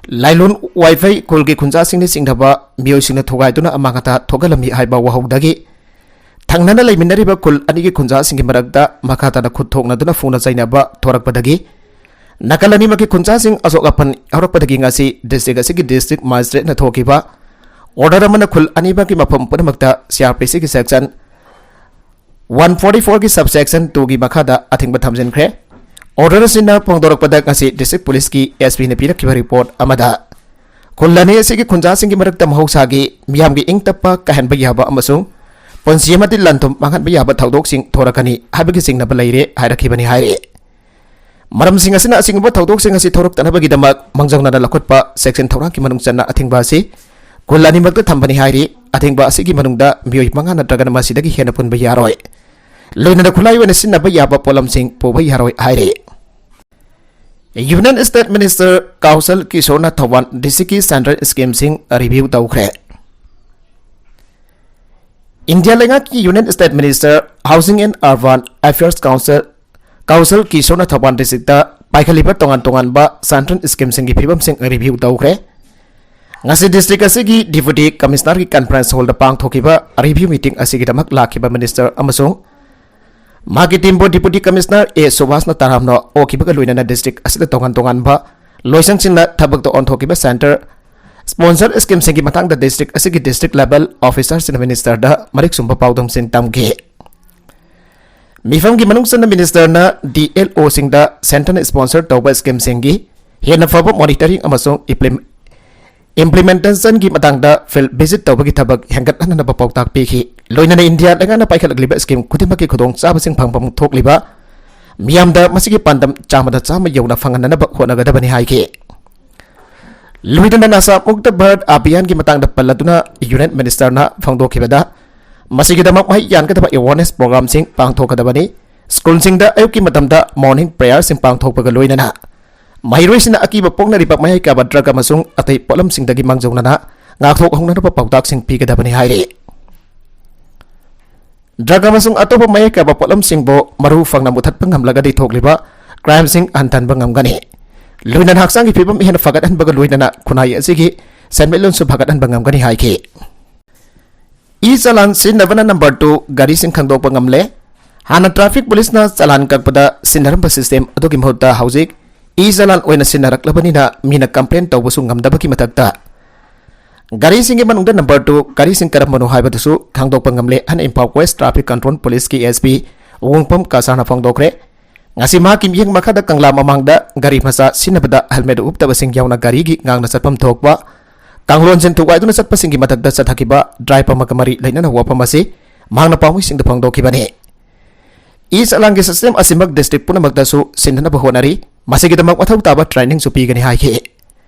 ꯂꯥꯏꯂꯣꯟ ꯋꯥꯏꯐꯩ ꯈꯨꯜꯒꯤ ꯈꯨꯟꯖꯥꯁꯤꯡꯅ ꯆꯤꯡꯅꯕ ꯃꯤꯑꯣꯏꯁꯤꯡꯅ ꯊꯨꯒꯥꯏꯗꯨꯅ ꯑꯃꯥꯡ ꯑꯇꯥ ꯊꯣꯛꯍꯜꯂꯝꯃꯤ ꯍꯥꯏꯕ ꯋꯥꯍꯧꯗꯒꯤ ꯊꯪꯅꯅ ꯂꯩꯃꯤꯟꯅꯔꯤꯕ ꯈꯨꯜ ꯑꯅꯤꯒꯤ ꯈꯨꯟꯖꯥꯁꯤꯡꯒꯤ ꯃꯔꯛꯇ ꯃꯈꯥ ꯇꯥꯅ ꯈꯨꯠ ꯊꯣꯛꯅꯗꯨꯅ ꯐꯨꯅ ꯆꯩꯅꯕ ꯊꯣꯔꯛꯄꯗꯒꯤ ꯅꯥꯀꯜ ꯑꯅꯤꯃꯛꯀꯤ ꯈꯨꯟꯖꯥꯁꯤꯡ ꯑꯁꯣꯛ ꯑꯄꯟ ꯌꯥꯎꯔꯛꯄꯗꯒꯤ ꯉꯁꯤ district ꯑꯁꯤꯒꯤ district magistrate ꯅ ꯊꯣꯛꯈꯤꯕ order ꯑꯃꯅ ꯈꯨꯜ ꯑꯅꯤꯃꯛꯀꯤ ꯃꯐꯝ ꯄꯨꯝꯅꯃꯛꯇ C R P C ꯒꯤ section one forty four ꯒꯤ subsection two ꯒꯤ ꯃꯈꯥꯗ ꯑꯊꯤꯡꯕ ꯊꯝꯖꯤꯟꯈ꯭ꯔꯦ꯫ Order ꯑꯁꯤꯅ ꯐꯣꯡꯗꯣꯔꯛꯄꯗ ꯉꯁꯤ district police ꯀꯤ S P ꯅ ꯄꯤꯔꯛꯈꯤꯕ report ꯑꯃꯗ ꯈꯨꯜ ꯑꯅꯤ ꯑꯁꯤꯒꯤ ꯈꯨꯟꯖꯥꯁꯤꯡꯒꯤ ꯃꯔꯛꯇ ꯃꯍꯧꯁꯥꯒꯤ ꯃꯤꯌꯥꯝꯒꯤ ꯏꯪ ꯇꯞꯄ ꯀꯥꯏꯍꯟꯕ ꯌꯥꯕ ꯑꯃꯁꯨꯡ ꯄꯨꯟꯁꯤ ꯑꯃꯗꯤ ꯂꯟ ꯊꯨꯝ ꯃꯥꯡꯍꯟꯕ ꯌꯥꯕ ꯊꯧꯗꯣꯛꯁꯤꯡ ꯊꯣꯔꯛꯀꯅꯤ ꯍꯥꯏꯕꯒꯤ ꯆꯤꯡꯅꯕ ꯂꯩꯔꯦ ꯍꯥꯏꯔꯛꯈꯤꯕꯅꯤ ꯍꯥꯏꯔꯤ꯫ ꯃꯔꯝꯁꯤꯡ ꯑꯁꯤꯅ ꯑꯁꯤꯒꯨꯝꯕ ꯊꯧꯗꯣꯛꯁꯤꯡ ꯑꯁꯤ ꯊꯣꯔꯛꯇꯅꯕꯒꯤꯗꯃꯛ ꯃꯥꯡꯖꯧꯅꯅ ꯂꯧꯈꯠꯄ section ꯊꯧꯔꯥꯡꯒꯤ ꯃꯅꯨꯡ ꯆꯟꯅ ꯑꯊꯤꯡꯕ ꯑꯁꯤ ꯈꯨꯜ ꯑꯅꯤꯃꯛꯇ ꯊꯝꯕꯅꯤ ꯍꯥꯏꯔꯤ꯫ ꯑꯊꯤꯡꯕ ꯑꯁꯤꯒꯤ ꯃꯅꯨꯡꯗ ꯃꯤꯑꯣꯏ ꯃꯉꯥ ꯅꯠꯇ꯭ꯔꯒꯅ ꯃꯁꯤꯗꯒꯤ ꯍꯦꯟꯅ ꯄꯨꯟꯕ ꯌꯥꯔꯣꯏ꯫ ꯂꯣꯏꯅꯅ ꯈꯨꯠꯂꯥꯏ ꯑꯣꯏꯅ ꯁꯤꯖꯤꯟꯅꯕ ꯌꯥꯕ ꯄꯣꯠꯂꯝꯁꯤꯡ ꯄꯨꯕ ꯌꯥꯔꯣꯏ ꯍꯥꯏꯔꯤ꯫ Union State Minister ꯀꯥꯎꯁꯜ ꯀꯤꯁꯣꯔꯅ ꯊꯧꯕꯥꯜ district ꯀꯤ central scheme ꯁꯤꯡ review ꯇꯧꯈ꯭ꯔꯦ꯫ ꯏꯟꯗꯤꯌꯥ ꯂꯩꯉꯥꯛꯀꯤ Union State Minister, Housing and Urban Affairs Council Kaushal ꯀꯤꯁꯣꯔꯅ ꯊꯧꯕꯥꯜ district ꯇ ꯄꯥꯏꯈꯠꯂꯤꯕ ꯇꯣꯉꯥꯟ ꯇꯣꯉꯥꯟꯕ central scheme ꯁꯤꯡꯒꯤ ꯐꯤꯕꯝꯁꯤꯡ review ꯇꯧꯈ꯭ꯔꯦ꯫ ꯉꯁꯤ district ꯑꯁꯤꯒꯤ Deputy Commissioner ꯒꯤ conference hall ꯗ ꯄꯥꯡꯊꯣꯛꯈꯤꯕ review meeting ꯑꯁꯤꯒꯤꯗꯃꯛ ꯂꯥꯛꯈꯤꯕ minister ꯑꯃꯁꯨꯡ ꯃꯍꯥꯛꯀꯤ team ꯕꯨ Deputy Commissioner ꯑꯦ ꯁꯨꯚꯥꯁꯅ ꯇꯔꯥꯝꯅ ꯑꯣꯛꯈꯤꯕꯒ ꯂꯣꯏꯅꯅ district ꯑꯁꯤꯗ ꯇꯣꯉꯥꯟ ꯇꯣꯉꯥꯟꯕ ꯂꯣꯏꯁꯪꯁꯤꯡꯅ ꯊꯕꯛꯇ ꯑꯣꯟꯊꯣꯛꯈꯤꯕ centre sponsor scheme ꯁꯤꯡꯒꯤ ꯃꯇꯥꯡꯗ district ꯑꯁꯤꯒꯤ district level officer ꯁꯤꯡꯅ minister ꯗ ꯃꯔꯤꯛ ꯆꯨꯝꯕ ꯄꯥꯎꯗꯝꯁꯤꯡ ꯇꯝꯈꯤ꯫ ꯃꯤꯐꯝꯒꯤ ꯃꯅꯨꯡ ꯆꯟꯅ minister ꯅ D L O ꯁꯤꯡꯗ centre ꯅ sponsor ꯇꯧꯕ scheme ꯁꯤꯡꯒꯤ ꯍꯦꯟꯅ ꯐꯕ monitoring ꯑꯃꯁꯨꯡ implement- implementation ꯒꯤ ꯃꯇꯥꯡꯗ field visit ꯇꯧꯕꯒꯤ ꯊꯕꯛ ꯍꯦꯟꯒꯠꯍꯟꯅꯕ ꯄꯥꯎꯇꯥꯛ ꯄꯤꯈꯤ꯫ ꯂꯣꯏꯅꯅ ꯏꯟꯗꯤꯌꯥ ꯂꯩꯉꯥꯛꯅ ꯄꯥꯏꯈꯠꯂꯛꯂꯤꯕ scheme ꯈꯨꯗꯤꯡꯃꯛꯀꯤ ꯈꯨꯗꯣꯡꯆꯥꯕꯁꯤꯡ ꯐꯪꯐꯝ ꯊꯣꯛꯂꯤꯕ ꯃꯤꯌꯥꯝꯗ ꯃꯁꯤꯒꯤ ꯄꯥꯟꯗꯝ ꯆꯥꯝꯃꯗ ꯆꯥꯝꯃ ꯌꯧꯅ ꯐꯪꯍꯟꯅꯅꯕ ꯍꯣꯠꯅꯒꯗꯕꯅꯤ ꯍꯥꯏꯈꯤ꯫ ꯂꯣꯏꯅꯅ ꯅꯁꯥ ꯃꯨꯛꯇ ꯚꯥꯔꯠ ꯑꯚꯤꯌꯥꯟꯒꯤ ꯃꯇꯥꯡꯗ ꯄꯜꯂꯗꯨꯅ Union Minister ꯅ ꯐꯣꯡꯗꯣꯛꯈꯤꯕꯗ, ꯃꯁꯤꯒꯤꯗꯃꯛ ꯃꯍꯩ ꯌꯥꯟꯒꯗꯕ awareness program ꯁꯤꯡ ꯄꯥꯡꯊꯣꯛꯀꯗꯕꯅꯤ꯫ School ꯁꯤꯡꯗ ꯑꯌꯨꯛꯀꯤ ꯃꯇꯝꯗ morning prayer ꯁꯤꯡ ꯄꯥꯡꯊꯣꯛꯄꯒ ꯂꯣꯏꯅꯅ ꯃꯍꯩꯔꯣꯏꯁꯤꯡꯅ ꯑꯀꯤꯕ ꯄꯣꯛꯅꯔꯤꯕ ꯃꯌꯥꯏ ꯀꯥꯕ drug ꯑꯃꯁꯨꯡ ꯑꯇꯩ ꯄꯣꯠꯂꯝꯁꯤꯡꯗꯒꯤ ꯃꯥꯡꯖꯧꯅꯅ ꯉꯥꯛꯊꯣꯛꯍꯧꯅꯅꯕ ꯄꯥꯎꯇꯥꯛꯁꯤꯡ ꯄꯤꯒꯗꯕꯅꯤ ꯍꯥꯏꯔꯤ꯫ Drug ꯑꯃꯁꯨꯡ ꯑꯇꯣꯞꯄ ꯃꯌꯥꯏ ꯀꯥꯕ ꯄꯣꯠꯂꯝꯁꯤꯡꯕꯨ ꯃꯔꯨ ꯐꯪꯅ ꯃꯨꯊꯠꯄ ꯉꯝꯂꯒꯗꯤ ꯊꯣꯛꯂꯤꯕ crime ꯁꯤꯡ ꯍꯟꯊꯍꯟꯕ ꯉꯝꯒꯅꯤ꯫ ꯂꯣꯏꯅꯅ ꯍꯛꯆꯥꯡꯒꯤ ꯐꯤꯕꯝ ꯍꯦꯟꯅ ꯐꯒꯠꯍꯟꯕꯒ ꯂꯣꯏꯅꯅ ꯈꯨꯟꯅꯥꯏ ꯑꯁꯤꯒꯤ ꯁꯦꯟꯃꯤꯠꯂꯣꯟꯁꯨ ꯐꯒꯠꯍꯟꯕ ꯉꯝꯒꯅꯤ ꯍꯥꯏꯈꯤ꯫ E-challan ꯁꯤꯖꯤꯟꯅꯕꯅ number two ꯒꯥꯔꯤꯁꯤꯡ ꯈꯪꯗꯣꯛꯄ ꯉꯝꯂꯦ꯫ ꯍꯥꯟꯅ traffic police ꯅ challan ꯀꯛꯄꯗ ꯁꯤꯖꯤꯟꯅꯔꯝꯕ system ꯑꯗꯨꯒꯤ ꯃꯍꯨꯠꯇ ꯍꯧꯖꯤꯛ ꯏ ꯆꯂꯥꯟ ꯑꯣꯏꯅ ꯁꯤꯟꯅꯔꯛꯂꯕꯅꯤꯅ ꯃꯤꯅ complain ꯇꯧꯕꯁꯨ ꯉꯝꯗꯕꯒꯤ ꯃꯊꯛꯇ ꯒꯥꯔꯤꯁꯤꯡꯒꯤ ꯃꯅꯨꯡꯗ number two ꯒꯥꯔꯤꯁꯤꯡ ꯀꯔꯝꯕꯅꯣ ꯍꯥꯏꯕꯗꯨꯁꯨ ꯈꯪꯗꯣꯛꯄ ꯉꯝꯂꯦ ꯍꯥꯏꯅ Imphal West Traffic Control Police ꯀꯤ S P ꯋꯣꯡꯄꯝ ꯀꯁꯥꯔꯅ ꯐꯣꯡꯗꯣꯛꯈ꯭ꯔꯦ꯫ ꯉꯁꯤ ꯃꯍꯥꯛꯀꯤ ꯃꯤꯠꯌꯦꯡ ꯃꯈꯥꯗ ꯀꯪꯂꯥ ꯃꯃꯥꯡꯗ ꯒꯥꯔꯤ ꯃꯆꯥ ꯁꯤꯖꯤꯟꯅꯕꯗ helmet ꯎꯞꯇꯕꯁꯤꯡ ꯌꯥꯎꯅ ꯒꯥꯔꯤꯒꯤ ꯉꯥꯡꯅ ꯆꯠꯐꯝ ꯊꯣꯛꯄ ꯀꯥꯡꯂꯣꯟꯁꯤꯡ ꯊꯨꯒꯥꯏꯗꯨꯅ ꯆꯠꯄꯁꯤꯡꯒꯤ ꯃꯊꯛꯇ ꯆꯠꯊꯈꯤꯕ drive ꯑꯃꯒ ꯃꯔꯤ ꯂꯩꯅꯅ ꯋꯥꯐꯝ ꯑꯁꯤ ꯃꯍꯥꯛꯅ ꯄꯥꯎꯃꯤꯁꯤꯡꯗ ꯐꯣꯡꯗꯣꯛꯈꯤꯕꯅꯤ꯫ ꯏ ꯆꯂꯥꯟꯒꯤ system ꯑꯁꯤꯃꯛ district ꯄꯨꯝꯅꯃꯛꯇꯁꯨ ꯁꯤꯟꯅꯅꯕ ꯍꯣꯠꯅꯔꯤ꯫ ꯃꯁꯤꯒꯤꯗꯃꯛ ꯃꯊꯧ ꯇꯥꯕ trainingꯁꯨ ꯄꯤꯒꯅꯤ ꯍꯥꯏꯈꯤ꯫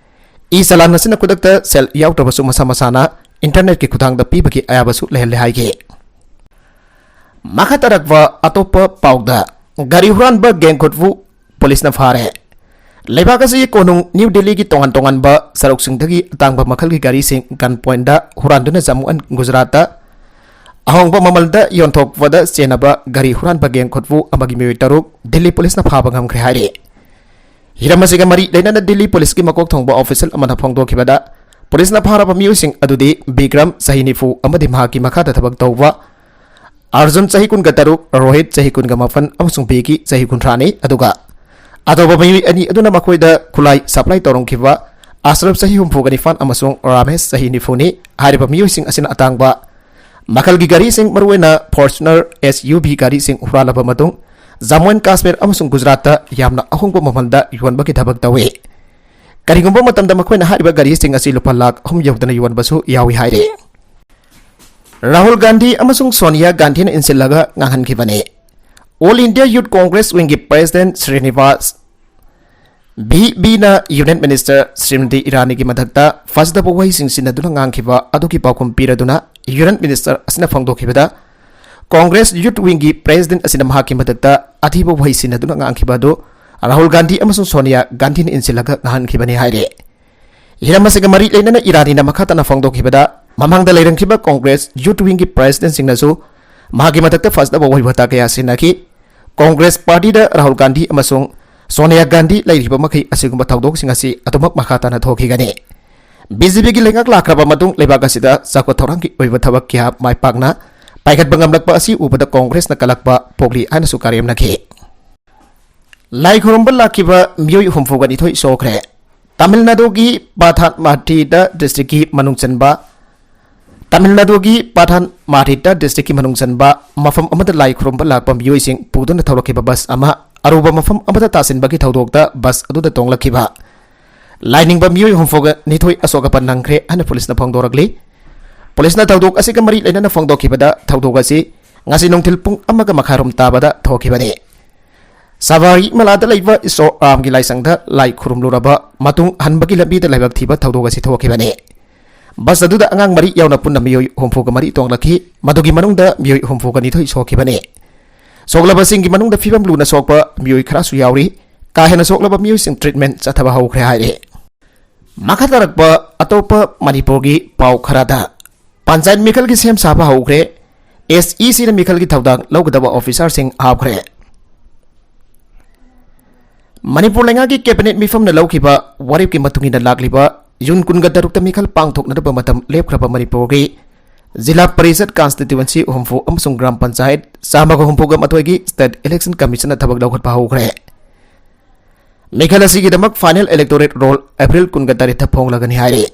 ꯏ ꯆꯂꯥꯟ ꯑꯁꯤꯅ ꯈꯨꯗꯛꯇ ꯁꯦꯜ ꯌꯥꯎꯗ꯭ꯔꯕꯁꯨ ꯃꯁꯥ ꯃꯁꯥꯅ internetꯀꯤ ꯈꯨꯠꯊꯥꯡꯗ ꯄꯤꯕꯒꯤ ꯑꯌꯥꯕꯁꯨ ꯂꯩꯍꯜꯂꯦ ꯍꯥꯏꯈꯤ꯫ ꯃꯈꯥ ꯇꯥꯔꯛꯄ ꯑꯇꯣꯞꯄ ꯄꯥꯎꯗ, ꯒꯥꯔꯤ ꯍꯨꯔꯥꯟꯕ gang ꯈꯨꯠꯄꯨ ꯄꯨꯂꯤꯁꯅ ꯐꯥꯔꯦ꯫ ꯂꯩꯕꯥꯛ ꯑꯁꯤꯒꯤ ꯀꯣꯅꯨꯡ ꯅ꯭ꯌꯨ ꯗꯤꯜꯂꯤꯒꯤ ꯇꯣꯉꯥꯟ ꯇꯣꯉꯥꯟꯕ ꯁꯔꯨꯛꯁꯤꯡꯗꯒꯤ ꯑꯇꯥꯡꯕ ꯃꯈꯜꯒꯤ ꯒꯥꯔꯤꯁꯤꯡ gun pointꯗ ꯍꯨꯔꯥꯟꯗꯨꯅ ꯖꯝꯃꯨ ꯑꯦꯟ ꯒꯨꯖꯔꯥꯠꯇ ꯑꯍꯣꯡꯕ ꯃꯃꯜꯗ ꯌꯣꯟꯊꯣꯛꯄꯗ ꯆꯦꯟꯅꯕ ꯒꯥꯔꯤ ꯍꯨꯔꯥꯟꯕ gang ꯈꯨꯠꯄꯨ ꯑꯃꯒꯤ ꯃꯤꯑꯣꯏ ꯇꯔꯨꯛ ꯗꯤꯜꯂꯤ ꯄꯨꯂꯤꯁꯅ ꯐꯥꯕ ꯉꯝꯈ꯭ꯔꯦ ꯍꯥꯏꯔꯤ꯫ ꯍꯤꯔꯝ ꯑꯁꯤꯒ ꯃꯔꯤ ꯂꯩꯅꯅ ꯗꯤꯜꯂꯤ ꯄꯨꯂꯤꯁꯀꯤ ꯃꯀꯣꯛ ꯊꯣꯡꯕ official ꯑꯃꯅ ꯐꯣꯡꯗꯣꯛꯈꯤꯕꯗ, ꯄꯨꯂꯤꯁꯅ ꯐꯥꯔꯕ ꯃꯤꯑꯣꯏꯁꯤꯡ ꯑꯗꯨꯗꯤ ꯕꯤꯀ꯭ꯔꯝ, ꯆꯍꯤ ꯅꯤꯐꯨ, ꯑꯃꯗꯤ ꯃꯍꯥꯛꯀꯤ ꯃꯈꯥꯗ ꯊꯕꯛ ꯇꯧꯕ ꯑꯔꯖꯨꯟ, ꯆꯍꯤ ꯀꯨꯟꯒ ꯇꯔꯨꯛ, ꯔꯣꯍꯤꯠ, ꯆꯍꯤ ꯀꯨꯟꯒ ꯃꯥꯄꯟ, ꯑꯃꯁꯨꯡ ꯕꯦꯒꯤ, ꯆꯍꯤ ꯀꯨꯟꯊ꯭ꯔꯥꯅꯤ, ꯑꯗꯨꯒ ꯑꯇꯣꯞꯄ ꯃꯤꯑꯣꯏ ꯑꯅꯤ ꯑꯗꯨꯅ ꯃꯈꯣꯏꯗ ꯈꯨꯠꯂꯥꯏ supply ꯇꯧꯔꯝꯈꯤꯕ ꯑꯁ꯭ꯔꯐ, ꯆꯍꯤ ꯍꯨꯝꯐꯨꯒ ꯅꯤꯄꯥꯟ, ꯑꯃꯁꯨꯡ ꯔꯥꯃꯦꯁ, ꯆꯍꯤ ꯅꯤꯐꯨꯅꯤ꯫ ꯍꯥꯏꯔꯤꯕ ꯃꯤꯑꯣꯏꯁꯤꯡ ꯑꯁꯤꯅ ꯑꯇꯥꯡꯕ ꯃꯈꯜꯒꯤ ꯒꯥꯔꯤꯁꯤꯡ, ꯃꯔꯨꯑꯣꯏꯅ Fortuner, S U V ꯒꯥꯔꯤꯁꯤꯡ ꯍꯨꯔꯥꯜꯂꯕ ꯃꯇꯨꯡ, ꯖꯝꯃꯨ ꯑꯦꯟ ꯀꯥꯁꯃꯤꯔ ꯑꯃꯁꯨꯡ ꯒꯨꯖꯔꯥꯠꯇ ꯌꯥꯝꯅ ꯑꯍꯣꯡꯕ ꯃꯃꯜꯗ ꯌꯣꯟꯕꯒꯤ ꯊꯕꯛ ꯇꯧꯏ꯫ ꯀꯔꯤꯒꯨꯝꯕ ꯃꯇꯝꯗ ꯃꯈꯣꯏꯅ ꯍꯥꯏꯔꯤꯕ ꯒꯥꯔꯤꯁꯤꯡ ꯑꯁꯤ ꯂꯨꯄꯥ ꯂꯥꯈ ꯑꯍꯨꯝ ꯌꯧꯗꯅ ꯌꯣꯟꯕꯁꯨ ꯌꯥꯎꯏ ꯍꯥꯏꯔꯤ꯫ ꯔꯥꯍꯨꯜ ꯒꯥꯟꯙꯤ ꯑꯃꯁꯨꯡ ꯁꯣꯅꯤꯌꯥ ꯒꯥꯟꯙꯤꯅ ꯏꯟꯁꯤꯜꯂꯒ ꯉꯥꯡꯍꯟꯈꯤꯕꯅꯤ꯫ All India Youth Congress wingꯒꯤ president ꯁ꯭ꯔꯤꯅꯤꯕꯥꯁ ꯚꯤ ꯚꯤꯅ Union Minister ꯁ꯭ꯔꯤꯃꯇꯤ ꯏꯔꯥꯅꯤꯒꯤ ꯃꯊꯛꯇ ꯐꯖꯗꯕ ꯋꯥꯍꯩꯁꯤꯡ ꯁꯤꯖꯤꯟꯅꯗꯨꯅ ꯉꯥꯡꯈꯤꯕ ꯑꯗꯨꯒꯤ ꯄꯥꯎꯈꯨꯝ ꯄꯤꯔꯗꯨꯅ Union Minister ꯑꯁꯤꯅ ꯐꯣꯡꯗꯣꯛꯈꯤꯕꯗ, Congress Youth Wingꯒꯤ president ꯑꯁꯤꯅ ꯃꯍꯥꯛꯀꯤ ꯃꯊꯛꯇ ꯑꯊꯤꯕ ꯋꯥꯍꯩ ꯁꯤꯖꯤꯟꯅꯗꯨꯅ ꯉꯥꯡꯈꯤꯕ ꯑꯗꯨ ꯔꯥꯍꯨꯜ ꯒꯥꯟꯙꯤ ꯑꯃꯁꯨꯡ ꯁꯣꯅꯤꯌꯥ ꯒꯥꯟꯙꯤꯅ ꯏꯟꯁꯤꯜꯂꯒ ꯉꯥꯡꯍꯟꯈꯤꯕꯅꯤ ꯍꯥꯏꯔꯤ꯫ ꯍꯤꯔꯝ ꯑꯁꯤꯒ ꯃꯔꯤ ꯂꯩꯅꯅ ꯏꯔꯥꯅꯤꯅ ꯃꯈꯥ ꯇꯥꯅ ꯐꯣꯡꯗꯣꯛꯈꯤꯕꯗ, ꯃꯃꯥꯡꯗ ꯂꯩꯔꯝꯈꯤꯕ Congress Youth Wingꯒꯤ presidentꯁꯤꯡꯅꯁꯨ ꯃꯍꯥꯛꯀꯤ ꯃꯊꯛꯇ ꯐꯖꯗꯕ ꯋꯥꯍꯩ ꯋꯥꯇꯥ ꯀꯌꯥ ꯁꯤꯖꯤꯟꯅꯈꯤ꯫ Congress partyꯗ ꯔꯥꯍꯨꯜ ꯒꯥꯟꯙꯤ ꯑꯃꯁꯨꯡ ꯁꯣꯅꯤꯌꯥ ꯒꯥꯟꯙꯤ ꯂꯩꯔꯤꯕ ꯃꯈꯩ ꯑꯁꯤꯒꯨꯝꯕ ꯊꯧꯗꯣꯛꯁꯤꯡ ꯑꯁꯤ ꯑꯗꯨꯃꯛ ꯃꯈꯥ ꯇꯥꯅ ꯊꯣꯛꯈꯤꯒꯅꯤ꯫ BJPꯒꯤ ꯂꯩꯉꯥꯛ ꯂꯥꯛꯈ꯭ꯔꯕ ꯃꯇꯨꯡ ꯂꯩꯕꯥꯛ ꯑꯁꯤꯗ ꯆꯥꯎꯈꯠ ꯊꯧꯔꯥꯡꯒꯤ ꯑꯣꯏꯕ ꯊꯕꯛ ꯀꯌꯥ ꯃꯥꯏ ꯄꯥꯛꯅ ꯄꯥꯏꯈꯠꯄ ꯉꯝꯂꯛꯄ ꯑꯁꯤ ꯎꯕꯗ Congressꯅ ꯀꯜꯂꯛꯄ ꯄꯣꯛꯂꯤ ꯍꯥꯏꯅꯁꯨ ꯀꯔꯦꯝꯅꯈꯤ꯫ ꯂꯥꯏ ꯈꯨꯔꯨꯝꯕ ꯂꯥꯛꯈꯤꯕ ꯃꯤꯑꯣꯏ ꯍꯨꯝꯐꯨꯒ ꯅꯤꯊꯣꯏ ꯁꯣꯛꯈ꯭ꯔꯦ꯫ ꯇꯥꯃꯤꯜ ꯅꯥꯗꯨꯒꯤ ꯄꯥꯊꯥꯟ ꯃꯥꯊꯤꯇ ꯗꯤꯁꯇ꯭ꯔꯤꯛꯀꯤ ꯃꯅꯨꯡ ꯆꯟꯕ, ꯇꯥꯃꯤꯜ ꯅꯥꯗꯨꯒꯤ ꯄꯥꯊꯥꯟ ꯃꯥꯊꯤꯇ ꯗꯤꯁꯇ꯭ꯔꯤꯛꯀꯤ ꯃꯅꯨꯡ ꯆꯟꯕ ꯃꯐꯝ ꯑꯃꯗ ꯂꯥꯏ ꯈꯨꯔꯨꯝꯕ ꯂꯥꯛꯄ ꯃꯤꯑꯣꯏꯁꯤꯡ ꯄꯨꯗꯨꯅ ꯊꯧꯔꯛꯈꯤꯕ ꯕꯁ ꯑꯃ ꯑꯔꯨꯕ ꯃꯐꯝ ꯑꯃꯗ ꯇꯥꯁꯤꯟꯕꯒꯤ ꯊꯧꯗꯣꯛꯇ ꯕꯁ ꯑꯗꯨꯗ ꯇꯣꯡꯂꯛꯈꯤꯕ ꯂꯥꯏꯅꯤꯡꯕ ꯃꯤꯑꯣꯏ ꯍꯨꯝꯐꯨꯒ ꯅꯤꯊꯣꯏ ꯑꯁꯣꯛ ꯑꯄꯟ ꯅꯪꯈ꯭ꯔꯦ ꯍꯥꯏꯅ ꯄꯨꯂꯤꯁꯅ ꯐꯣꯡꯗꯣꯔꯛꯂꯤ꯫ ꯄꯨꯂꯤꯁꯅ ꯊꯧꯗꯣꯛ ꯑꯁꯤꯒ ꯃꯔꯤ ꯂꯩꯅꯅ ꯐꯣꯡꯗꯣꯛꯈꯤꯕꯗ, ꯊꯧꯗꯣꯛ ꯑꯁꯤ ꯉꯁꯤ ꯅꯨꯡꯊꯤꯜ ꯄꯨꯡ ꯑꯃꯒ ꯃꯈꯥꯏꯔꯣꯝ ꯇꯥꯕꯗ ꯊꯣꯛꯈꯤꯕꯅꯤ꯫ ꯁꯕꯔꯤꯃꯂꯥꯗ ꯂꯩꯕ ꯏꯁꯣꯔ ꯔꯥꯝꯒꯤ ꯂꯥꯏꯁꯪꯗ ꯂꯥꯏ ꯈꯨꯔꯨꯝꯂꯨꯔꯕ ꯃꯇꯨꯡ ꯍꯟꯕꯒꯤ ꯂꯝꯕꯤꯗ ꯂꯥꯏꯕꯛ ꯊꯤꯕ ꯊꯧꯗꯣꯛ ꯑꯁꯤ ꯊꯣꯛꯈꯤꯕꯅꯤ꯫ ꯕꯁ ꯑꯗꯨꯗ ꯑꯉꯥꯡ ꯃꯔꯤ ꯌꯥꯎꯅ ꯄꯨꯟꯅ ꯃꯤꯑꯣꯏ ꯍꯨꯝꯐꯨꯒ ꯃꯔꯤ ꯇꯣꯡꯂꯛꯈꯤ꯫ ꯃꯗꯨꯒꯤ ꯃꯅꯨꯡꯗ ꯃꯤꯑꯣꯏ ꯍꯨꯝꯐꯨꯒ ꯅꯤꯊꯣꯏ ꯁꯣꯛꯈꯤꯕꯅꯤ꯫ ꯁꯣꯛꯂꯕꯁꯤꯡꯒꯤ ꯃꯅꯨꯡꯗ ꯐꯤꯕꯝ ꯂꯨꯅ ꯁꯣꯛꯄ ꯃꯤꯑꯣꯏ ꯈꯔꯁꯨ ꯌꯥꯎꯔꯤ꯫ ꯀꯥ ꯍꯦꯟꯅ ꯁꯣꯛꯂꯕ ꯃꯤꯑꯣꯏꯁꯤꯡ ꯇ꯭ꯔꯤꯠꯃꯦꯟ ꯆꯠꯊꯕ ꯍꯧꯈ꯭ꯔꯦ ꯍꯥꯏꯔꯤ꯫ ꯃꯈꯥ ꯇꯥꯔꯛꯄ ꯑꯇꯣꯞꯄ ꯃꯅꯤꯄꯨꯔꯒꯤ ꯄꯥꯎ ꯈꯔꯗ, ꯄꯟꯆꯥꯌꯠ ꯃꯤꯈꯜꯒꯤ ꯁꯦꯝ ꯁꯥꯕ ꯍꯧꯈ꯭ꯔꯦ꯫ ꯑꯦꯁ ꯏ ꯁꯤꯅ ꯃꯤꯈꯜꯒꯤ ꯊꯧꯗꯥꯡ ꯂꯧꯒꯗꯕ ꯑꯣꯐꯤꯁꯥꯔꯁꯤꯡ ꯍꯥꯞꯈ꯭ꯔꯦ꯫ ꯃꯅꯤꯄꯨꯔ ꯂꯩꯉꯥꯛꯀꯤ ꯀꯦꯕꯤꯅꯦꯠ ꯃꯤꯐꯝꯅ ꯂꯧꯈꯤꯕ ꯋꯥꯔꯦꯞꯀꯤ ꯃꯇꯨꯡ ꯏꯟꯅ ꯂꯥꯛꯂꯤꯕ ꯖꯨꯟ ꯀꯨꯟꯒ ꯇꯔꯨꯛꯇ ꯃꯤꯈꯜ ꯄꯥꯡꯊꯣꯛꯅꯅꯕ ꯃꯇꯝ ꯂꯦꯞꯈ꯭ꯔꯕ ꯃꯅꯤꯄꯨꯔꯒꯤ ꯖꯤꯂꯥ ꯄꯔꯤꯁꯠ ꯀꯟꯁꯇꯤꯇ꯭ꯌꯨꯋꯦꯟꯁꯤ ꯍꯨꯝꯐꯨ ꯑꯃꯁꯨꯡ ꯒ꯭ꯔꯥꯝ ꯄꯟꯆꯥꯌꯠ ꯆꯥꯝꯃꯒ ꯍꯨꯝꯐꯨꯒ ꯃꯥꯊꯣꯏꯒꯤ ꯁ꯭ꯇꯦꯠ ꯏꯂꯦꯛꯁꯟ ꯀꯃꯤꯁꯟꯅ ꯊꯕꯛ ꯂꯧꯈꯠꯄ ꯍꯧꯈ꯭ꯔꯦ꯫ ꯃꯤꯈꯜ ꯑꯁꯤꯒꯤꯗꯃꯛ ꯐꯥꯏꯅꯦꯜ ꯏꯂꯦꯛꯇꯣꯔꯦꯠ ꯔꯣꯜ ꯑꯦꯄ꯭ꯔꯤꯜ ꯀꯨꯟꯒ ꯇꯔꯦꯠꯇ ꯐꯣꯡꯂꯒꯅꯤ ꯍꯥꯏꯔꯤ꯫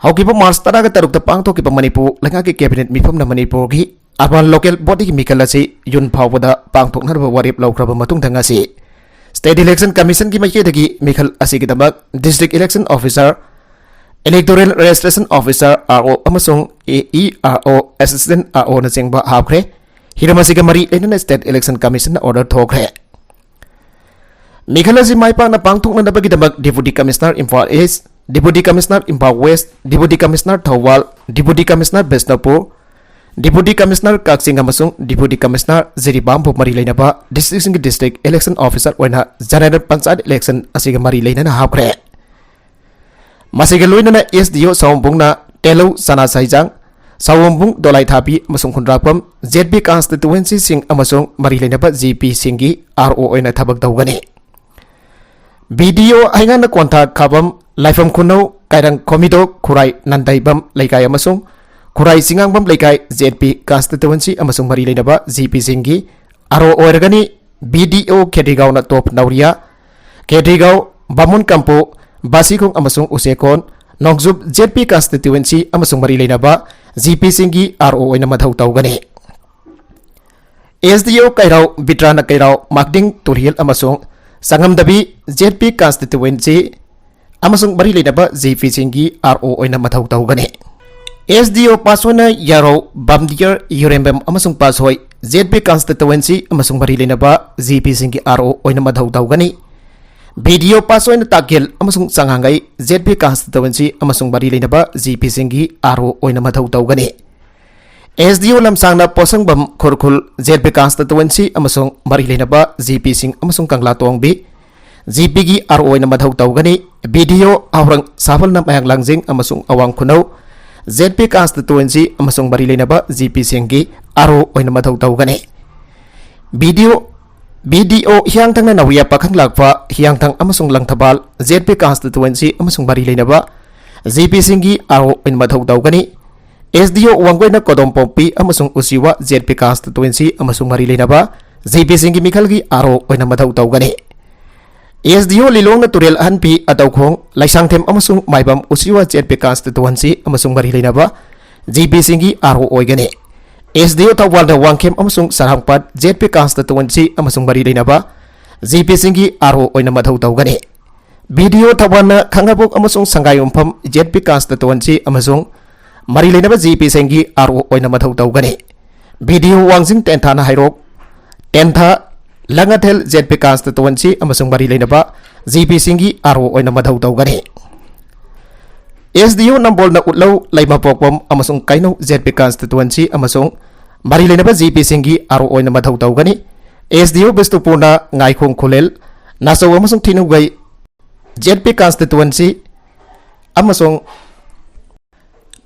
ꯍꯧꯈꯤꯕ ꯃꯥꯔꯆ ꯇꯔꯥꯒ ꯇꯔꯨꯛꯇ ꯄꯥꯡꯊꯣꯛꯈꯤꯕ ꯃꯅꯤꯄꯨꯔ ꯂꯩꯉꯥꯛꯀꯤ ꯀꯦꯕꯤꯅꯦꯠ ꯃꯤꯐꯝꯅ ꯃꯅꯤꯄꯨꯔꯒꯤ ꯑꯔꯕꯥꯟ ꯂꯣꯀꯦꯜ ꯕꯣꯗꯤꯒꯤ ꯃꯤꯈꯜ ꯑꯁꯤ ꯖꯨꯟ ꯐꯥꯎꯕꯗ ꯄꯥꯡꯊꯣꯛꯅꯅꯕ ꯋꯥꯔꯦꯞ ꯂꯧꯈ꯭ꯔꯕ ꯃꯇꯨꯡꯗ ꯉꯁꯤ ꯁ꯭ꯇꯦꯠ ꯏꯂꯦꯛꯁꯟ ꯀꯃꯤꯁꯟꯒꯤ ꯃꯥꯏꯀꯩꯗꯒꯤ ꯃꯤꯈꯜ ꯑꯁꯤꯒꯤꯗꯃꯛ district election officer, electoral registration officer, R O, ꯑꯃꯁꯨꯡ A E R O, assistant R ꯑꯣꯅꯆꯤꯡꯕ ꯍꯥꯞꯈ꯭ꯔꯦ꯫ ꯍꯤꯔꯝ ꯑꯁꯤꯒ ꯃꯔꯤ ꯂꯩꯅꯅ ꯁ꯭ꯇꯦꯠ ꯏꯂꯦꯛꯁꯟ ꯀꯃꯤꯁꯟꯅ ꯑꯣꯔꯗꯔ ꯊꯣꯛꯈ꯭ꯔꯦ꯫ ꯃꯤꯈꯜ ꯑꯁꯤ ꯃꯥꯏ ꯄꯥꯛꯅ ꯄꯥꯡꯊꯣꯛꯅꯅꯕꯒꯤꯗꯃꯛ deputy commissioner Imphal east, deputy commissioner Imphal west, deputy commissioner Thoubal, deputy commissioner Bishnupur, deputy commissioner Kakching ꯑꯃꯁꯨꯡ ꯗꯤꯄꯨꯇꯤ ꯀꯃꯤꯁꯅꯔ ꯖꯤꯔꯤꯕꯥꯝꯕꯨ ꯃꯔꯤ ꯂꯩꯅꯕ ꯗꯤꯁꯇ꯭ꯔꯤꯛꯁꯤꯡꯒꯤ ꯗꯤꯁꯇ꯭ꯔꯤꯛ ꯏꯂꯦꯛꯁꯟ ꯑꯣꯐꯤꯁꯥꯔ ꯑꯣꯏꯅ ꯖꯦꯅꯦꯔꯦꯜ ꯄꯟꯆꯥꯌꯠ ꯏꯂꯦꯛꯁꯟ ꯑꯁꯤꯒ ꯃꯔꯤ ꯂꯩꯅꯅ ꯍꯥꯞꯈ꯭ꯔꯦ꯫ ꯃꯁꯤꯒ ꯂꯣꯏꯅꯅ ꯑꯦꯁ ꯗꯤ ꯑꯣ ꯁꯥꯋꯣꯝꯕꯨꯡꯅ ꯇꯦꯂꯧ, ꯆꯅꯥꯁꯥꯏꯖꯥꯡ, ꯁꯥꯋꯣꯝꯕꯨꯡ, ꯗꯣꯂꯥꯏꯊꯥꯕꯤ ꯑꯃꯁꯨꯡ ꯈꯨꯟꯗ꯭ꯔꯥꯛꯄꯝ ꯖꯦꯠ ꯄꯤ ꯀꯟꯁꯇꯤꯇ꯭ꯌꯨꯋꯦꯟꯁꯤꯁꯤꯡ ꯑꯃꯁꯨꯡ ꯃꯔꯤ ꯂꯩꯅꯕ ꯖꯤ ꯄꯤꯁꯤꯡꯒꯤ ꯑꯥꯔ ꯑꯣ ꯑꯣꯏꯅ ꯊꯕꯛ ꯇꯧꯒꯅꯤ꯫ ꯕꯤ ꯗꯤ ꯑꯣ ꯍꯩꯉꯥꯡꯅ ꯀꯣꯟꯊꯥ ꯈꯥꯕꯝ, ꯂꯥꯏꯐꯝ ꯈꯨꯅꯧ, ꯀꯥꯏꯔꯪ ꯈꯣꯃꯤꯗꯣꯛ, ꯈꯨꯔꯥꯏ ꯅꯟꯗꯩꯕꯝ ꯂꯩꯀꯥꯏ ꯑꯃꯁꯨꯡ ꯈꯨꯔꯥꯏ ꯆꯤꯉꯥꯡꯕꯝ ꯂꯩꯀꯥꯏ ꯖꯦꯠ ꯄꯤ ꯀꯟꯁꯇꯤꯇ꯭ꯌꯨꯋꯦꯟꯁꯤ ꯑꯃꯁꯨꯡ ꯃꯔꯤ ꯂꯩꯅꯕ ꯖꯤ ꯄꯤꯁꯤꯡꯒꯤ ꯑꯥꯔ ꯑꯣ ꯑꯣꯏꯔꯒꯅꯤ꯫ ꯕꯤ ꯗꯤ ꯑꯣ ꯈꯦꯇ꯭ꯔꯤꯒꯥꯎꯅ ꯇꯣꯞ ꯅꯧꯔꯤꯌꯥ, ꯈꯦꯇ꯭ꯔꯤꯒꯥꯎ, ꯕꯥꯃꯨꯟ ꯀꯝꯄꯨ, ꯕꯥꯁꯤꯈꯣꯡ ꯑꯃꯁꯨꯡ ꯎꯆꯦꯀꯣꯟ, ꯅꯣꯡꯆꯨꯞ ꯖꯦꯠ ꯄꯤ ꯀꯟꯁꯇꯤꯇ꯭ꯋꯦꯟꯁꯤ ꯑꯃꯁꯨꯡ ꯃꯔꯤ ꯂꯩꯅꯕ ꯖꯤ ꯄꯤꯁꯤꯡꯒꯤ ꯑꯥꯔ ꯑꯣ ꯑꯣꯏꯅ ꯃꯊꯧ ꯇꯧꯒꯅꯤ꯫ ꯑꯦꯁ ꯗꯤ ꯑꯣ ꯀꯩꯔꯥꯎ, ꯕꯤꯇ꯭ꯔꯥꯅ ꯀꯩꯔꯥꯎ, ꯃꯥꯛꯗꯤꯡ, ꯇꯨꯔꯦꯜ ꯑꯃꯁꯨꯡ ꯆꯉꯝꯗꯕꯤ ꯖꯦꯠ ꯄꯤ ꯀꯟꯁꯇꯤꯇ꯭ꯋꯦꯟꯁꯤ ꯑꯃꯁꯨꯡ ꯃꯔꯤ ꯂꯩꯅꯕ ꯖꯤ ꯄꯤꯁꯤꯡꯒꯤ ꯑꯥꯔ ꯑꯣ ꯑꯣꯏꯅ ꯃꯊꯧ ꯇꯧꯒꯅꯤ꯫ ꯑꯦꯁ ꯗꯤ ꯑꯣ ꯄꯥꯁꯣꯏꯅ ꯌꯥꯔꯧ, ꯕꯥꯝꯗꯤꯌꯔ, ꯌꯨꯔꯦꯝꯕꯦꯝ ꯑꯃꯁꯨꯡ ꯄꯥꯁꯣꯏ ꯖꯦꯠ ꯄꯤ ꯀꯟꯁꯇꯤꯇ꯭ꯋꯦꯟꯁꯤ ꯑꯃꯁꯨꯡ ꯃꯔꯤ ꯂꯩꯅꯕ ꯖꯤ ꯄꯤꯁꯤꯡꯒꯤ ꯑꯥꯔ ꯑꯣ ꯑꯣꯏꯅ ꯃꯊꯧ ꯇꯧꯒꯅꯤ꯫ ꯕꯤ ꯗꯤ ꯑꯣ ꯄꯥꯁꯣꯏꯅ ꯇꯥꯛꯀꯦꯜ ꯑꯃꯁꯨꯡ ꯆꯉꯥꯡꯒꯩ ꯖꯦꯠ ꯄꯤ ꯀꯟꯁꯇꯤꯇ꯭ꯋꯦꯟꯁꯤ ꯑꯃꯁꯨꯡ ꯃꯔꯤ ꯂꯩꯅꯕ ꯖꯤ ꯄꯤꯁꯤꯡꯒꯤ ꯑꯥꯔ ꯑꯣ ꯑꯣꯏꯅ ꯃꯊꯧ ꯇꯧꯒꯅꯤ꯫ ꯑꯦꯁ ꯗꯤ ꯑꯣ ꯂꯝꯁꯥꯡꯅ ꯄꯣꯠꯁꯪꯕꯝ, ꯈꯨꯔꯈꯨꯜ ꯖꯦꯠ ꯄꯤ ꯀꯟꯁꯇꯤꯇ꯭ꯋꯦꯟꯁꯤ ꯑꯃꯁꯨꯡ ꯃꯔꯤ ꯂꯩꯅꯕ ꯖꯤ ꯄꯤꯁꯤꯡ ꯑꯃꯁꯨꯡ ꯀꯪꯂꯥ ꯇꯣꯡꯕꯤ ꯖꯤ ꯄꯤꯒꯤ ꯑꯥꯔ ꯑꯣ ꯑꯣꯏꯅ ꯃꯊꯧ ꯇꯧꯒꯅꯤ꯫ ꯕꯤ ꯗꯤ ꯑꯣ ꯍꯥꯎꯔꯪ, ꯁꯥꯕꯜꯅ ꯃꯌꯥꯡ ꯂꯥꯡꯖꯤꯡ ꯑꯃꯁꯨꯡ ꯑꯋꯥꯡ ꯈꯨꯅꯧ ꯖꯦꯠ ꯄꯤ ꯀꯟꯁꯇꯤꯇ꯭ꯋꯦꯟꯁꯤ ꯑꯃꯁꯨꯡ ꯃꯔꯤ ꯂꯩꯅꯕ ꯖꯤ ꯄꯤꯁꯤꯡꯒꯤ ꯑꯥꯔ ꯑꯣ ꯑꯣꯏꯅ ꯃꯊꯧ ꯇꯧꯒꯅꯤ꯫ ꯕꯤ ꯗꯤ ꯑꯣ, ꯕꯤ ꯗꯤ ꯑꯣ ꯍꯤꯌꯥꯡꯊꯥꯡꯅ ꯅꯥꯎꯔꯤꯌꯥ, ꯄꯥꯈꯪ ꯂꯥꯛꯄ, ꯍꯤꯌꯥꯡꯊꯥꯡ ꯑꯃꯁꯨꯡ ꯂꯪꯊꯕꯥꯜ ꯖꯦꯠ ꯄꯤ ꯀꯟꯁꯇꯤꯇ꯭ꯋꯦꯟꯁꯤ ꯑꯃꯁꯨꯡ ꯃꯔꯤ ꯂꯩꯅꯕ ꯖꯤ ꯄꯤꯁꯤꯡꯒꯤ ꯑꯥꯔ ꯑꯣ ꯑꯣꯏꯅ ꯃꯊꯧ ꯇꯧꯒꯅꯤ꯫ ꯑꯦꯁ ꯗꯤ ꯑꯣ ꯋꯥꯡꯒꯣꯏꯅ ꯀꯣꯗꯣꯝꯄꯣꯛꯄꯤ ꯑꯃꯁꯨꯡ ꯎꯆꯤꯋꯥ ꯖꯦꯠ ꯄꯤ ꯀꯟꯁꯇꯤꯇ꯭ꯋꯦꯟꯁꯤ ꯑꯃꯁꯨꯡ ꯃꯔꯤ ꯂꯩꯅꯕ ꯖꯤ ꯄꯤꯁꯤꯡꯒꯤ ꯃꯤꯈꯜꯒꯤ ꯑꯥꯔ ꯑꯣ ꯑꯣꯏꯅ ꯃꯊꯧ ꯇꯧꯒꯅꯤ꯫ ꯑꯦꯁ ꯗꯤ ꯑꯣ ꯂꯤꯂꯣꯡꯅ ꯇꯨꯔꯦꯜ ꯑꯍꯟꯕꯤ, ꯑꯇꯧꯈꯣꯡ, ꯂꯩꯁꯥꯡꯊꯦꯝ ꯑꯃꯁꯨꯡ ꯃꯥꯏꯕꯝ ꯎꯆꯤꯋꯥ ꯖꯦꯠ ꯄꯤ ꯀꯟꯁꯇꯤꯇ꯭ꯋꯦꯟꯁꯤ ꯑꯃꯁꯨꯡ ꯃꯔꯤ ꯂꯩꯅꯕ ꯖꯤ ꯄꯤꯁꯤꯡꯒꯤ ꯑꯥꯔ ꯑꯣ ꯑꯣꯏꯒꯅꯤ꯫ ꯑꯦꯁ ꯗꯤ ꯑꯣ ꯊꯧꯕꯥꯜꯅ ꯋꯥꯡꯈꯦꯝ ꯑꯃꯁꯨꯡ ꯁꯔꯥꯡꯄꯥꯠ ꯖꯦꯠ ꯄꯤ ꯀꯟꯁꯇꯤꯇ꯭ꯋꯦꯟꯁꯤ ꯑꯃꯁꯨꯡ ꯃꯔꯤ ꯂꯩꯅꯕ ꯖꯤ ꯄꯤꯁꯤꯡꯒꯤ ꯑꯥꯔ ꯑꯣ ꯑꯣꯏꯅ ꯃꯊꯧ ꯇꯧꯒꯅꯤ꯫ ꯕꯤ ꯗꯤ ꯑꯣ ꯊꯧꯕꯥꯜꯅ ꯈꯥꯉꯕꯣꯛ ꯑꯃꯁꯨꯡ ꯁꯉꯥꯏꯌꯨꯝꯐꯝ ꯖꯦꯠ ꯄꯤ ꯀꯟꯁꯇꯤꯇ꯭ꯋꯦꯟꯁꯤ ꯑꯃꯁꯨꯡ ꯃꯔꯤ ꯂꯩꯅꯕ ꯖꯤ ꯄꯤꯁꯤꯡꯒꯤ ꯑꯥꯔ ꯑꯣ ꯑꯣꯏꯅ ꯃꯊꯧ ꯇꯧꯒꯅꯤ꯫ ꯕꯤ ꯗꯤ ꯑꯣ ꯋꯥꯡꯖꯤꯡ ꯇꯦꯟꯊꯥꯅ ꯍꯩꯔꯣꯛ, ꯇꯦꯟꯊꯥ, ꯂꯥꯡꯉꯊꯦꯜ ꯖꯦꯠ ꯄꯤ ꯀꯟꯁꯇꯤꯇ꯭ꯋꯦꯟꯁꯤ ꯑꯃꯁꯨꯡ ꯃꯔꯤ ꯂꯩꯅꯕ ꯖꯤ ꯄꯤꯁꯤꯡꯒꯤ ꯑꯥꯔ ꯑꯣ ꯑꯣꯏꯅ ꯃꯊꯧ ꯇꯧꯒꯅꯤ꯫ ꯑꯦꯁ ꯗꯤ ꯑꯣ ꯅꯝꯕꯣꯜꯅ ꯎꯠꯂꯧ, ꯂꯩꯃꯄꯣꯛꯄꯝ ꯑꯃꯁꯨꯡ ꯀꯩꯅꯧ ꯖꯦꯠ ꯄꯤ ꯀꯟꯁꯇꯤꯇ꯭ꯋꯦꯟꯁꯤ ꯑꯃꯁꯨꯡ ꯃꯔꯤ ꯂꯩꯅꯕ ꯖꯤ ꯄꯤꯁꯤꯡꯒꯤ ꯑꯥꯔ ꯑꯣ ꯑꯣꯏꯅ ꯃꯊꯧ ꯇꯧꯒꯅꯤ꯫ ꯑꯦꯁ ꯗꯤ ꯑꯣ ꯕꯤꯁꯅꯨꯄꯨꯔꯅ ꯉꯥꯏꯈꯣꯡ ꯈꯨꯂꯦꯜ, ꯅꯥꯆꯧ ꯑꯃꯁꯨꯡ ꯊꯤꯅꯨꯒꯩ ꯖꯦꯠ ꯄꯤ ꯀꯟꯁꯇꯤꯇ꯭ꯋꯦꯟꯁꯤ ꯑꯃꯁꯨꯡ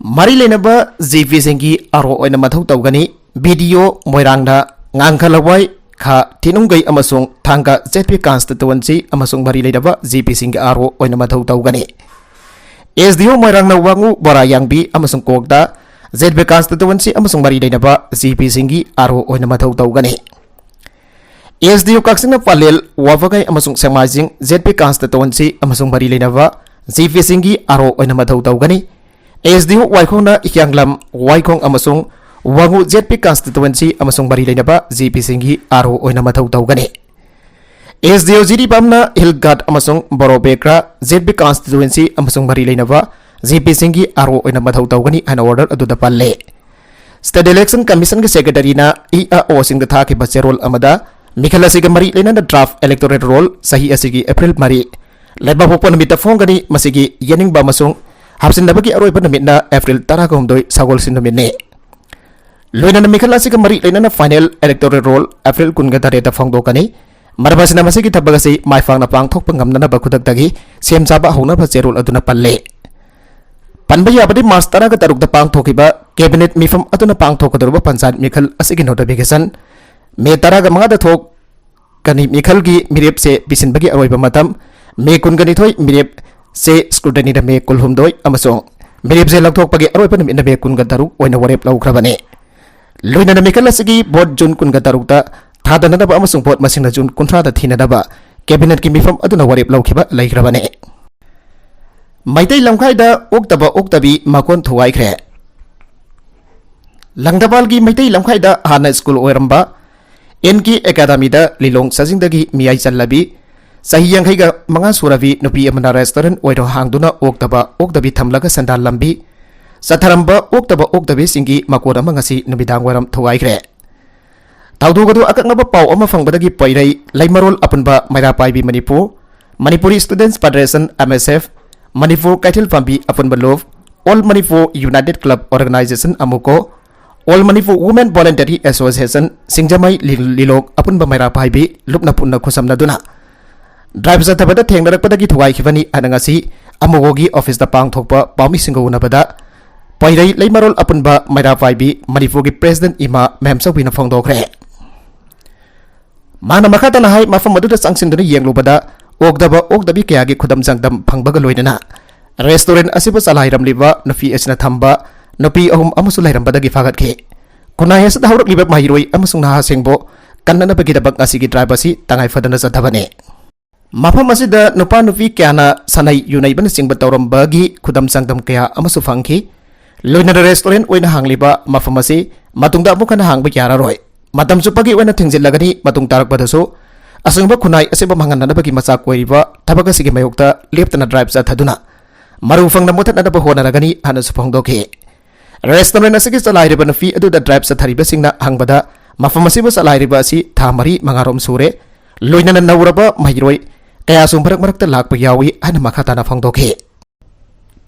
ꯃꯔꯤ ꯂꯩꯅꯕ ꯖꯤ ꯄꯤꯁꯤꯡꯒꯤ ꯑꯥꯔ ꯑꯣ ꯑꯣꯏꯅ ꯃꯊꯧ ꯇꯧꯒꯅꯤ꯫ ꯕꯤ ꯗꯤ ꯑꯣ ꯃꯣꯏꯔꯥꯡꯅ ꯉꯥꯡꯈ ꯂꯋꯥꯏ, ꯈꯥ ꯊꯤꯅꯨꯡꯒꯩ ꯑꯃꯁꯨꯡ ꯊꯥꯡꯒ ꯖꯦꯠ ꯄꯤ ꯀꯟꯁꯇꯤꯇ꯭ꯋꯦꯟꯁꯤ ꯑꯃꯁꯨꯡ ꯃꯔꯤ ꯂꯩꯅꯕ ꯖꯤ ꯄꯤꯁꯤꯡꯒꯤ ꯑꯥꯔ ꯑꯣ ꯑꯣꯏꯅ ꯃꯊꯧ ꯇꯧꯒꯅꯤ꯫ ꯑꯦꯁ ꯗꯤ ꯑꯣ ꯃꯣꯏꯔꯥꯡꯅ ꯋꯥꯉꯨ, ꯕꯣꯔꯥ ꯌꯥꯡꯕꯤ ꯑꯃꯁꯨꯡ ꯀꯣꯛꯇ ꯖꯦꯠ ꯄꯤ ꯀꯟꯁꯇꯤꯇ꯭ꯋꯦꯟꯁꯤ ꯑꯃꯁꯨꯡ ꯃꯔꯤ ꯂꯩꯅꯕ ꯖꯤ ꯄꯤꯁꯤꯡꯒꯤ ꯑꯥꯔ ꯑꯣ ꯑꯣꯏꯅ ꯃꯊꯧ ꯇꯧꯒꯅꯤ꯫ ꯑꯦꯁ ꯗꯤ ꯑꯣ ꯀꯛꯆꯤꯡꯅ ꯄꯂꯦꯜ, ꯋꯥꯕꯒꯥꯏ ꯑꯃꯁꯨꯡ ꯁꯦꯛꯃꯥꯏꯖꯤꯡ ꯖꯦꯠ ꯄꯤ ꯀꯟꯁꯇꯤꯇꯨꯋꯦꯟꯁꯤ ꯑꯃꯁꯨꯡ ꯃꯔꯤ ꯂꯩꯅꯕ ꯖꯦ ꯄꯤ ꯁꯤꯡꯒꯤ ꯑꯥꯔ ꯑꯣ ꯑꯣꯏꯅ ꯃꯊꯧ ꯇꯧꯒꯅꯤ꯫ ꯑꯦꯁ ꯗꯤ ꯑꯣ ꯋꯥꯏꯈꯣꯡꯅ ꯍꯤꯌꯥꯡꯂꯝ, ꯋꯥꯏꯈꯣꯡ ꯑꯃꯁꯨꯡ ꯋꯥꯉꯨ ꯖꯦꯠ ꯄꯤ ꯀꯟꯁꯇꯤꯇꯨꯋꯦꯟꯁꯤ ꯑꯃꯁꯨꯡ ꯃꯔꯤ ꯂꯩꯅꯕ ꯖꯦ ꯄꯤ ꯁꯤꯡꯒꯤ ꯑꯥꯔ ꯑꯣ ꯑꯣꯏꯅ ꯃꯊꯧ ꯇꯧꯒꯅꯤ꯫ ꯑꯦꯁ ꯗꯤ ꯑꯣ ꯖꯤꯔꯤꯕꯥꯝꯅ ꯍꯤꯜ ꯘꯥꯠ ꯑꯃꯁꯨꯡ ꯕꯣꯔꯣꯕꯦꯀ꯭ꯔꯥ ꯖꯦꯠ ꯄꯤ ꯀꯟꯁꯇꯤꯇꯨꯋꯦꯟꯁꯤ ꯑꯃꯁꯨꯡ ꯃꯔꯤ ꯂꯩꯅꯕ ꯖꯦ ꯄꯤ ꯁꯤꯡꯒꯤ ꯑꯥꯔ ꯑꯣ ꯑꯣꯏꯅ ꯃꯊꯧ ꯇꯧꯒꯅꯤ ꯍꯥꯏꯅ ꯑꯣꯔꯗꯔ ꯑꯗꯨꯗ ꯄꯜꯂꯦ꯫ ꯁ꯭ꯇꯦꯠ ꯏꯂꯦꯛꯁꯟ ꯀꯃꯤꯁꯟꯒꯤ ꯁꯦꯀ꯭ꯔꯦꯇꯔꯤꯅ ꯏ ꯑꯥꯔ ꯑꯣꯁꯤꯡꯗ ꯊꯥꯈꯤꯕ ꯆꯦꯔꯣꯜ ꯑꯃꯗ ꯃꯤꯈꯜ ꯑꯁꯤꯒ ꯃꯔꯤ ꯂꯩꯅꯅ ꯗ꯭ꯔꯥꯐ ꯏꯂꯦꯛꯇꯣꯔꯦꯜ ꯔꯣꯜ ꯆꯍꯤ ꯑꯁꯤꯒꯤ ꯑꯦꯄ꯭ꯔꯤꯜ ꯃꯔꯤ, ꯂꯩꯕꯥꯛꯄꯣꯛꯄ ꯅꯨꯃꯤꯠꯇ ꯐꯣꯡꯒꯅꯤ꯫ ꯃꯁꯤꯒꯤ ꯌꯦꯅꯤꯡꯕ ꯑꯃꯁꯨꯡ ꯍꯥꯞꯆꯤꯟꯅꯕꯒꯤ ꯑꯔꯣꯏꯕ ꯅꯨꯃꯤꯠꯅ ꯑꯦꯄ꯭ꯔꯤꯜ ꯇꯔꯥꯒ ꯍꯨꯝꯗꯣꯏ, ꯁꯒꯣꯜꯁꯦꯟ ꯅꯨꯃꯤꯠꯅꯤ꯫ ꯂꯣꯏꯅꯅ ꯃꯤꯈꯜ ꯑꯁꯤꯒ ꯃꯔꯤ ꯂꯩꯅꯅ ꯐꯥꯏꯅꯦꯜ ꯏꯂꯦꯛꯇꯣꯔꯦꯜ ꯔꯣꯜ ꯑꯦꯄ꯭ꯔꯤꯜ ꯀꯨꯟꯒ ꯇꯔꯦꯠꯇ ꯐꯣꯡꯗꯣꯛꯀꯅꯤ꯫ ꯃꯔꯝ ꯑꯁꯤꯅ ꯃꯁꯤꯒꯤ ꯊꯕꯛ ꯑꯁꯤ ꯃꯥꯏ ꯄꯥꯛꯅ ꯄꯥꯡꯊꯣꯛꯄ ꯉꯝꯅꯅꯕ ꯈꯨꯗꯛꯇꯒꯤ ꯁꯦꯝ ꯁꯥꯕ ꯍꯧꯅꯕ ꯆꯦꯔꯣꯜ ꯑꯗꯨꯅ ꯄꯜꯂꯤ꯫ ꯄꯟꯕ ꯌꯥꯕꯗꯤ, ꯃꯥꯔꯆ ꯇꯔꯥꯒ ꯇꯔꯨꯛꯇ ꯄꯥꯡꯊꯣꯛꯈꯤꯕ ꯀꯦꯕꯤꯅꯦꯠ ꯃꯤꯐꯝ ꯑꯗꯨꯅ ꯄꯥꯡꯊꯣꯛꯀꯗꯧꯔꯤꯕ ꯄꯟꯆꯥꯌꯠ ꯃꯤꯈꯜ ꯑꯁꯤꯒꯤ ꯅꯣꯇꯤꯐꯤꯀꯦꯁꯟ ꯃꯦ ꯇꯔꯥꯒ ꯃꯉꯥꯗ ꯊꯣꯛꯀꯅꯤ꯫ ꯃꯤꯈꯜꯒꯤ ꯃꯤꯔꯦꯞꯁꯦ ꯄꯤꯁꯤꯟꯕꯒꯤ ꯑꯔꯣꯏꯕ ꯃꯇꯝ ꯃꯦ ꯀꯨꯟꯒ ꯅꯤꯊꯣꯏ, ꯃꯤꯔꯦꯞꯁꯦ ꯁ꯭ꯀ꯭ꯔꯨꯇꯅꯤꯗ ꯃꯦ ꯀꯨꯟꯍꯨꯝꯗꯣꯏ ꯑꯃꯁꯨꯡ ꯃꯤꯔꯦꯞꯁꯦ ꯂꯧꯊꯣꯛꯄꯒꯤ ꯑꯔꯣꯏꯕ ꯅꯨꯃꯤꯠꯅ ꯃꯦ ꯀꯨꯟꯒ ꯇꯔꯨꯛ ꯑꯣꯏꯅ ꯋꯥꯔꯦꯞ ꯂꯧꯈ꯭ꯔꯕꯅꯤ꯫ ꯂꯣꯏꯅꯅ ꯃꯤꯈꯜ ꯑꯁꯤꯒꯤ ꯚꯣꯠ ꯖꯨꯟ ꯀꯨꯟꯒ ꯇꯔꯨꯛꯇ ꯊꯥꯗꯅꯅꯕ ꯑꯃꯁꯨꯡ ꯚꯣꯠ ꯃꯁꯤꯡꯅ ꯖꯨꯟ ꯀꯨꯟꯊ꯭ꯔꯥꯗ ꯊꯤꯅꯅꯕ ꯀꯦꯕꯤꯅꯦꯠꯀꯤ ꯃꯤꯐꯝ ꯑꯗꯨꯅ ꯋꯥꯔꯦꯞ ꯂꯧꯈꯤꯕ ꯂꯩꯈ꯭ꯔꯕꯅꯤ꯫ ꯃꯩꯇꯩ ꯂꯝꯈꯥꯏꯗ ꯑꯣꯛꯇꯕ ꯑꯣꯛꯇꯕꯤ ꯃꯀꯣꯟ ꯊꯨꯒꯥꯏꯈ꯭ꯔꯦ꯫ ꯂꯪꯊꯕꯥꯜꯒꯤ ꯃꯩꯇꯩ ꯂꯝꯈꯥꯏꯗ ꯍꯥꯟꯅ ꯁ꯭ꯀꯨꯜ ꯑꯣꯏꯔꯝꯕ ꯑꯦꯟ ꯀꯦ ꯑꯦꯀꯥꯗꯃꯤꯗ ꯂꯤꯂꯣꯡ ꯁꯖꯤꯡꯗꯒꯤ ꯃꯤꯌꯥꯏ ꯆꯜꯂꯕꯤ ꯆꯍꯤ ꯌꯥꯡꯈꯩꯒ ꯃꯉꯥ ꯁꯨꯔꯕꯤ ꯅꯨꯄꯤ ꯑꯃꯅ ꯔꯦꯁꯇꯨꯔꯦꯟ ꯑꯣꯏꯅ ꯍꯥꯡꯗꯨꯅ ꯑꯣꯛꯇꯕ ꯑꯣꯛꯇꯕꯤ ꯊꯝꯂꯒ ꯁꯦꯟꯗꯥꯜꯂꯝꯕꯤ ꯆꯠꯊꯔꯝꯕ ꯑꯣꯛꯇꯕ ꯑꯣꯛꯇꯕꯤꯁꯤꯡꯒꯤ ꯃꯀꯣꯟ ꯑꯃ ꯉꯁꯤ ꯅꯨꯃꯤꯗꯥꯡ ꯋꯥꯏꯔꯝ ꯊꯨꯒꯥꯏꯈ꯭ꯔꯦ꯫ ꯊꯧꯗꯣꯛ ꯑꯗꯨ ꯑꯀꯛꯅꯕ ꯄꯥꯎ ꯑꯃ ꯐꯪꯕꯗꯒꯤ ꯄꯣꯏꯔꯩ ꯂꯩꯃꯔꯣꯜ ꯑꯄꯨꯟꯕ ꯃꯩꯔꯥ ꯄꯥꯏꯕꯤ Manipur, Manipuri students federation, M S F, Manipur ꯀꯩꯊꯦꯜ ꯄꯥꯝꯕꯤ ꯑꯄꯨꯟꯕ ꯂꯨꯞ, all Manipur united club organisation, AMUCO, all Manipur women voluntary association, Singjamei ꯂꯤ-, ꯂꯤꯂꯣꯡ ꯑꯄꯨꯟꯕ ꯃꯩꯔꯥ ꯄꯥꯏꯕꯤ ꯂꯨꯞꯅ ꯄꯨꯟꯅ ꯈꯨꯠꯁꯝꯅꯗꯨꯅ ꯗ꯭ꯔꯥꯏꯚ ꯆꯠꯊꯕꯗ ꯊꯦꯡꯅꯔꯛꯄꯗꯒꯤ ꯊꯨꯒꯥꯏꯈꯤꯕꯅꯤ ꯍꯥꯏꯅ ꯉꯁꯤ ꯑꯃꯨꯀꯣꯒꯤ ꯑꯣꯐꯤꯁꯇ ꯄꯥꯡꯊꯣꯛꯄ ꯄꯥꯎꯃꯤꯁꯤꯡꯒ ꯎꯅꯕꯗ ꯄꯣꯏꯔꯩ ꯂꯩꯃꯔꯣꯜ ꯑꯄꯨꯟꯕ ꯃꯩꯔꯥ ꯄꯥꯏꯕꯤ ꯃꯅꯤꯄꯨꯔꯒꯤ ꯄ꯭ꯔꯦꯁꯤꯗꯦꯟꯠ ꯏꯃꯥ ꯃꯦꯝꯆꯧꯕꯤꯅ ꯐꯣꯡꯗꯣꯛꯈ꯭ꯔꯦ꯫ ꯃꯥꯅ ꯃꯈꯥ ꯇꯥꯅ ꯍꯥꯏ, ꯃꯐꯝ ꯑꯗꯨꯗ ꯆꯪꯁꯤꯟꯗꯨꯅ ꯌꯦꯡꯂꯨꯕꯗ ꯑꯣꯛꯇꯕ ꯑꯣꯛꯇꯕꯤ ꯀꯌꯥꯒꯤ ꯈꯨꯗꯝ ꯆꯥꯡꯗꯝ ꯐꯪꯕꯒ ꯂꯣꯏꯅꯅ ꯔꯦꯁꯇꯨꯔꯦꯟꯠ ꯑꯁꯤꯕꯨ ꯆꯂꯥꯏꯔꯝꯂꯤꯕ ꯅꯨꯄꯤ ꯑꯁꯤꯅ ꯊꯝꯕ ꯅꯨꯄꯤ ꯑꯍꯨꯝ ꯑꯃꯁꯨ ꯂꯩꯔꯝꯕꯗꯒꯤ ꯐꯥꯒꯠꯈꯤ꯫ ꯈꯨꯟꯅꯥꯏ ꯑꯁꯤꯗ ꯍꯧꯔꯛꯂꯤꯕ ꯃꯍꯩꯔꯣꯏ ꯑꯃꯁꯨꯡ ꯅꯍꯥꯁꯤꯡꯕꯨ ꯀꯟꯅꯅꯕꯒꯤꯗꯃꯛ ꯉꯁꯤꯒꯤ drive ꯑꯁꯤ ꯇꯉꯥꯏ ꯐꯗꯅ ꯆꯠꯊꯕꯅꯤ꯫ ꯃꯐꯝ ꯑꯁꯤꯗ ꯅꯨꯄꯥ ꯅꯨꯄꯤ ꯀꯌꯥꯅ ꯁꯥꯟꯅꯩ ꯌꯨꯅꯩꯕꯅꯆꯤꯡꯕ ꯇꯧꯔꯝꯕꯒꯤ ꯈꯨꯗꯝ ꯆꯥꯡꯗꯝ ꯀꯌꯥ ꯑꯃꯁꯨ ꯐꯪꯈꯤ꯫ ꯂꯣꯏꯅꯅ restaurant ꯑꯣꯏꯅ ꯍꯥꯡꯂꯤꯕ ꯃꯐꯝ ꯑꯁꯤ ꯃꯇꯨꯡꯗ ꯑꯃꯨꯛ ꯍꯟꯅ ꯍꯥꯡꯕ ꯌꯥꯔꯔꯣꯏ꯫ ꯃꯇꯝ ꯆꯨꯞꯄꯒꯤ ꯑꯣꯏꯅ ꯊꯤꯡꯖꯤꯜꯂꯒꯅꯤ꯫ ꯃꯇꯨꯡ ꯇꯥꯔꯛꯄꯗꯁꯨ ꯑꯁꯤꯒꯨꯝꯕ ꯈꯨꯟꯅꯥꯏ ꯑꯁꯤꯕꯨ ꯃꯥꯡꯍꯟꯅꯅꯕꯒꯤ ꯃꯆꯥꯛ ꯑꯣꯏꯔꯤꯕ ꯊꯕꯛ ꯑꯁꯤꯒꯤ ꯃꯥꯌꯣꯛꯇ ꯂꯦꯞꯇꯅ drive ꯆꯠꯊꯗꯨꯅ ꯃꯔꯨ ꯐꯪꯅ ꯃꯨꯊꯠꯅꯅꯕ ꯍꯣꯠꯅꯔꯒꯅꯤ ꯍꯥꯏꯅꯁꯨ ꯐꯣꯡꯗꯣꯛꯈꯤ꯫ Restaurant ꯑꯁꯤꯒꯤ ꯆꯂꯥꯏꯔꯤꯕ ꯅꯨꯄꯤ ꯑꯗꯨꯗ drive ꯆꯠꯊꯔꯤꯕꯁꯤꯡꯅ ꯍꯪꯕꯗ, ꯃꯐꯝ ꯑꯁꯤꯕꯨ ꯆꯂꯥꯏꯔꯤꯕ ꯑꯁꯤ ꯊꯥ ꯃꯔꯤ ꯃꯉꯥꯔꯣꯝ ꯁꯨꯔꯦ, ꯂꯣꯏꯅꯅ ꯅꯧꯔꯕ ꯃꯍꯩꯔꯣꯏ ꯀꯌꯥꯁꯨ ꯃꯔꯛ ꯃꯔꯛꯇ ꯂꯥꯛꯄ ꯌꯥꯎꯏ ꯍꯥꯏꯅ ꯃꯈꯥ ꯇꯥꯅ ꯐꯣꯡꯗꯣꯛꯈꯤ꯫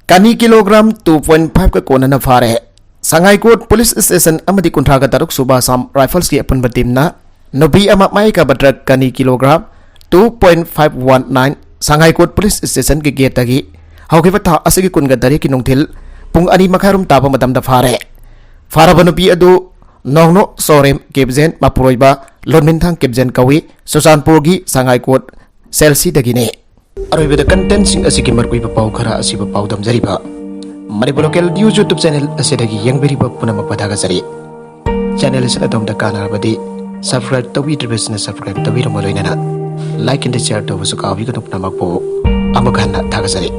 ꯀꯅꯤ ꯀꯤꯂꯣꯒ꯭ꯔꯥꯝ two point five ꯀ ꯀꯣꯟꯅꯅ ꯐꯥꯔꯦ꯫ ꯁꯉꯥꯏꯀꯣꯠ police station ꯑꯃꯗꯤ ꯀꯨꯟꯊ꯭ꯔꯥꯒ ꯇꯔꯨꯛ ꯁꯨꯕ Assam Rifles ꯀꯤ ꯑꯄꯨꯟꯕ team ꯅ ꯅꯨꯄꯤ ꯑꯃ ꯃꯥꯏ ꯀꯥꯕ drug ꯀꯅꯤ kilogram two point five one nine ꯁꯉꯥꯏꯀꯣꯠ police station ꯒꯤ gate ꯇꯒꯤ ꯍꯧꯈꯤꯕ ꯊꯥ ꯑꯁꯤꯒꯤ ꯀꯨꯟꯒ ꯇꯔꯦꯠꯀꯤ ꯅꯨꯡꯊꯤꯜ ꯄꯨꯡ ꯑꯅꯤ ꯃꯈꯥꯏꯔꯣꯝ ꯇꯥꯕ ꯃꯇꯝꯗ ꯐꯥꯔꯦ꯫ ꯐꯥꯔꯕ ꯅꯨꯄꯤ ꯑꯗꯨ ꯅꯣꯡꯅꯣ ꯁꯣꯔꯦꯝ ꯀꯦꯕꯤꯖꯦꯟ ꯃꯄꯨꯔꯣꯏꯕ ꯂꯣꯟꯃꯤꯟꯊꯥꯡ ꯀꯦꯕꯤꯖꯦꯟ ꯀꯧꯏ, ꯆꯨꯔꯆꯥꯟꯄꯨꯔꯒꯤ ꯁꯉꯥꯏꯀꯣꯠ cell ꯁꯤꯗꯒꯤꯅꯤ꯫ ꯑꯔꯣꯏꯕꯗ content ꯁꯤꯡ ꯑꯁꯤꯒꯤ ꯃꯔꯨꯑꯣꯏꯕ ꯄꯥꯎ ꯈꯔ ꯑꯁꯤꯕꯨ ꯄꯥꯎꯗꯝꯖꯔꯤꯕ Manipur Local News YouTube channel ꯑꯁꯤꯗꯒꯤ ꯌꯦꯡꯕꯤꯔꯤꯕ ꯄꯨꯝꯅꯃꯛꯄꯨ ꯊꯥꯒꯠꯆꯔꯤ꯫ Channel ꯑꯁꯤꯅ ꯑꯗꯣꯝꯗ ꯀꯥꯟꯅꯔꯕꯗꯤ subscribe ꯇꯧꯕꯤꯗ꯭ꯔꯤꯕꯁꯤꯡꯅ subscribe ꯇꯧꯕꯤꯔꯝꯕ ꯂꯣꯏꯅꯅ like and share ꯇꯧꯕꯁꯨ ꯀꯥꯎꯕꯤꯒꯅꯨ꯫ ꯄꯨꯝꯅꯃꯛꯄꯨ ꯑꯃꯨꯛ ꯍꯟꯅ ꯊꯥꯒꯠꯆꯔꯤ꯫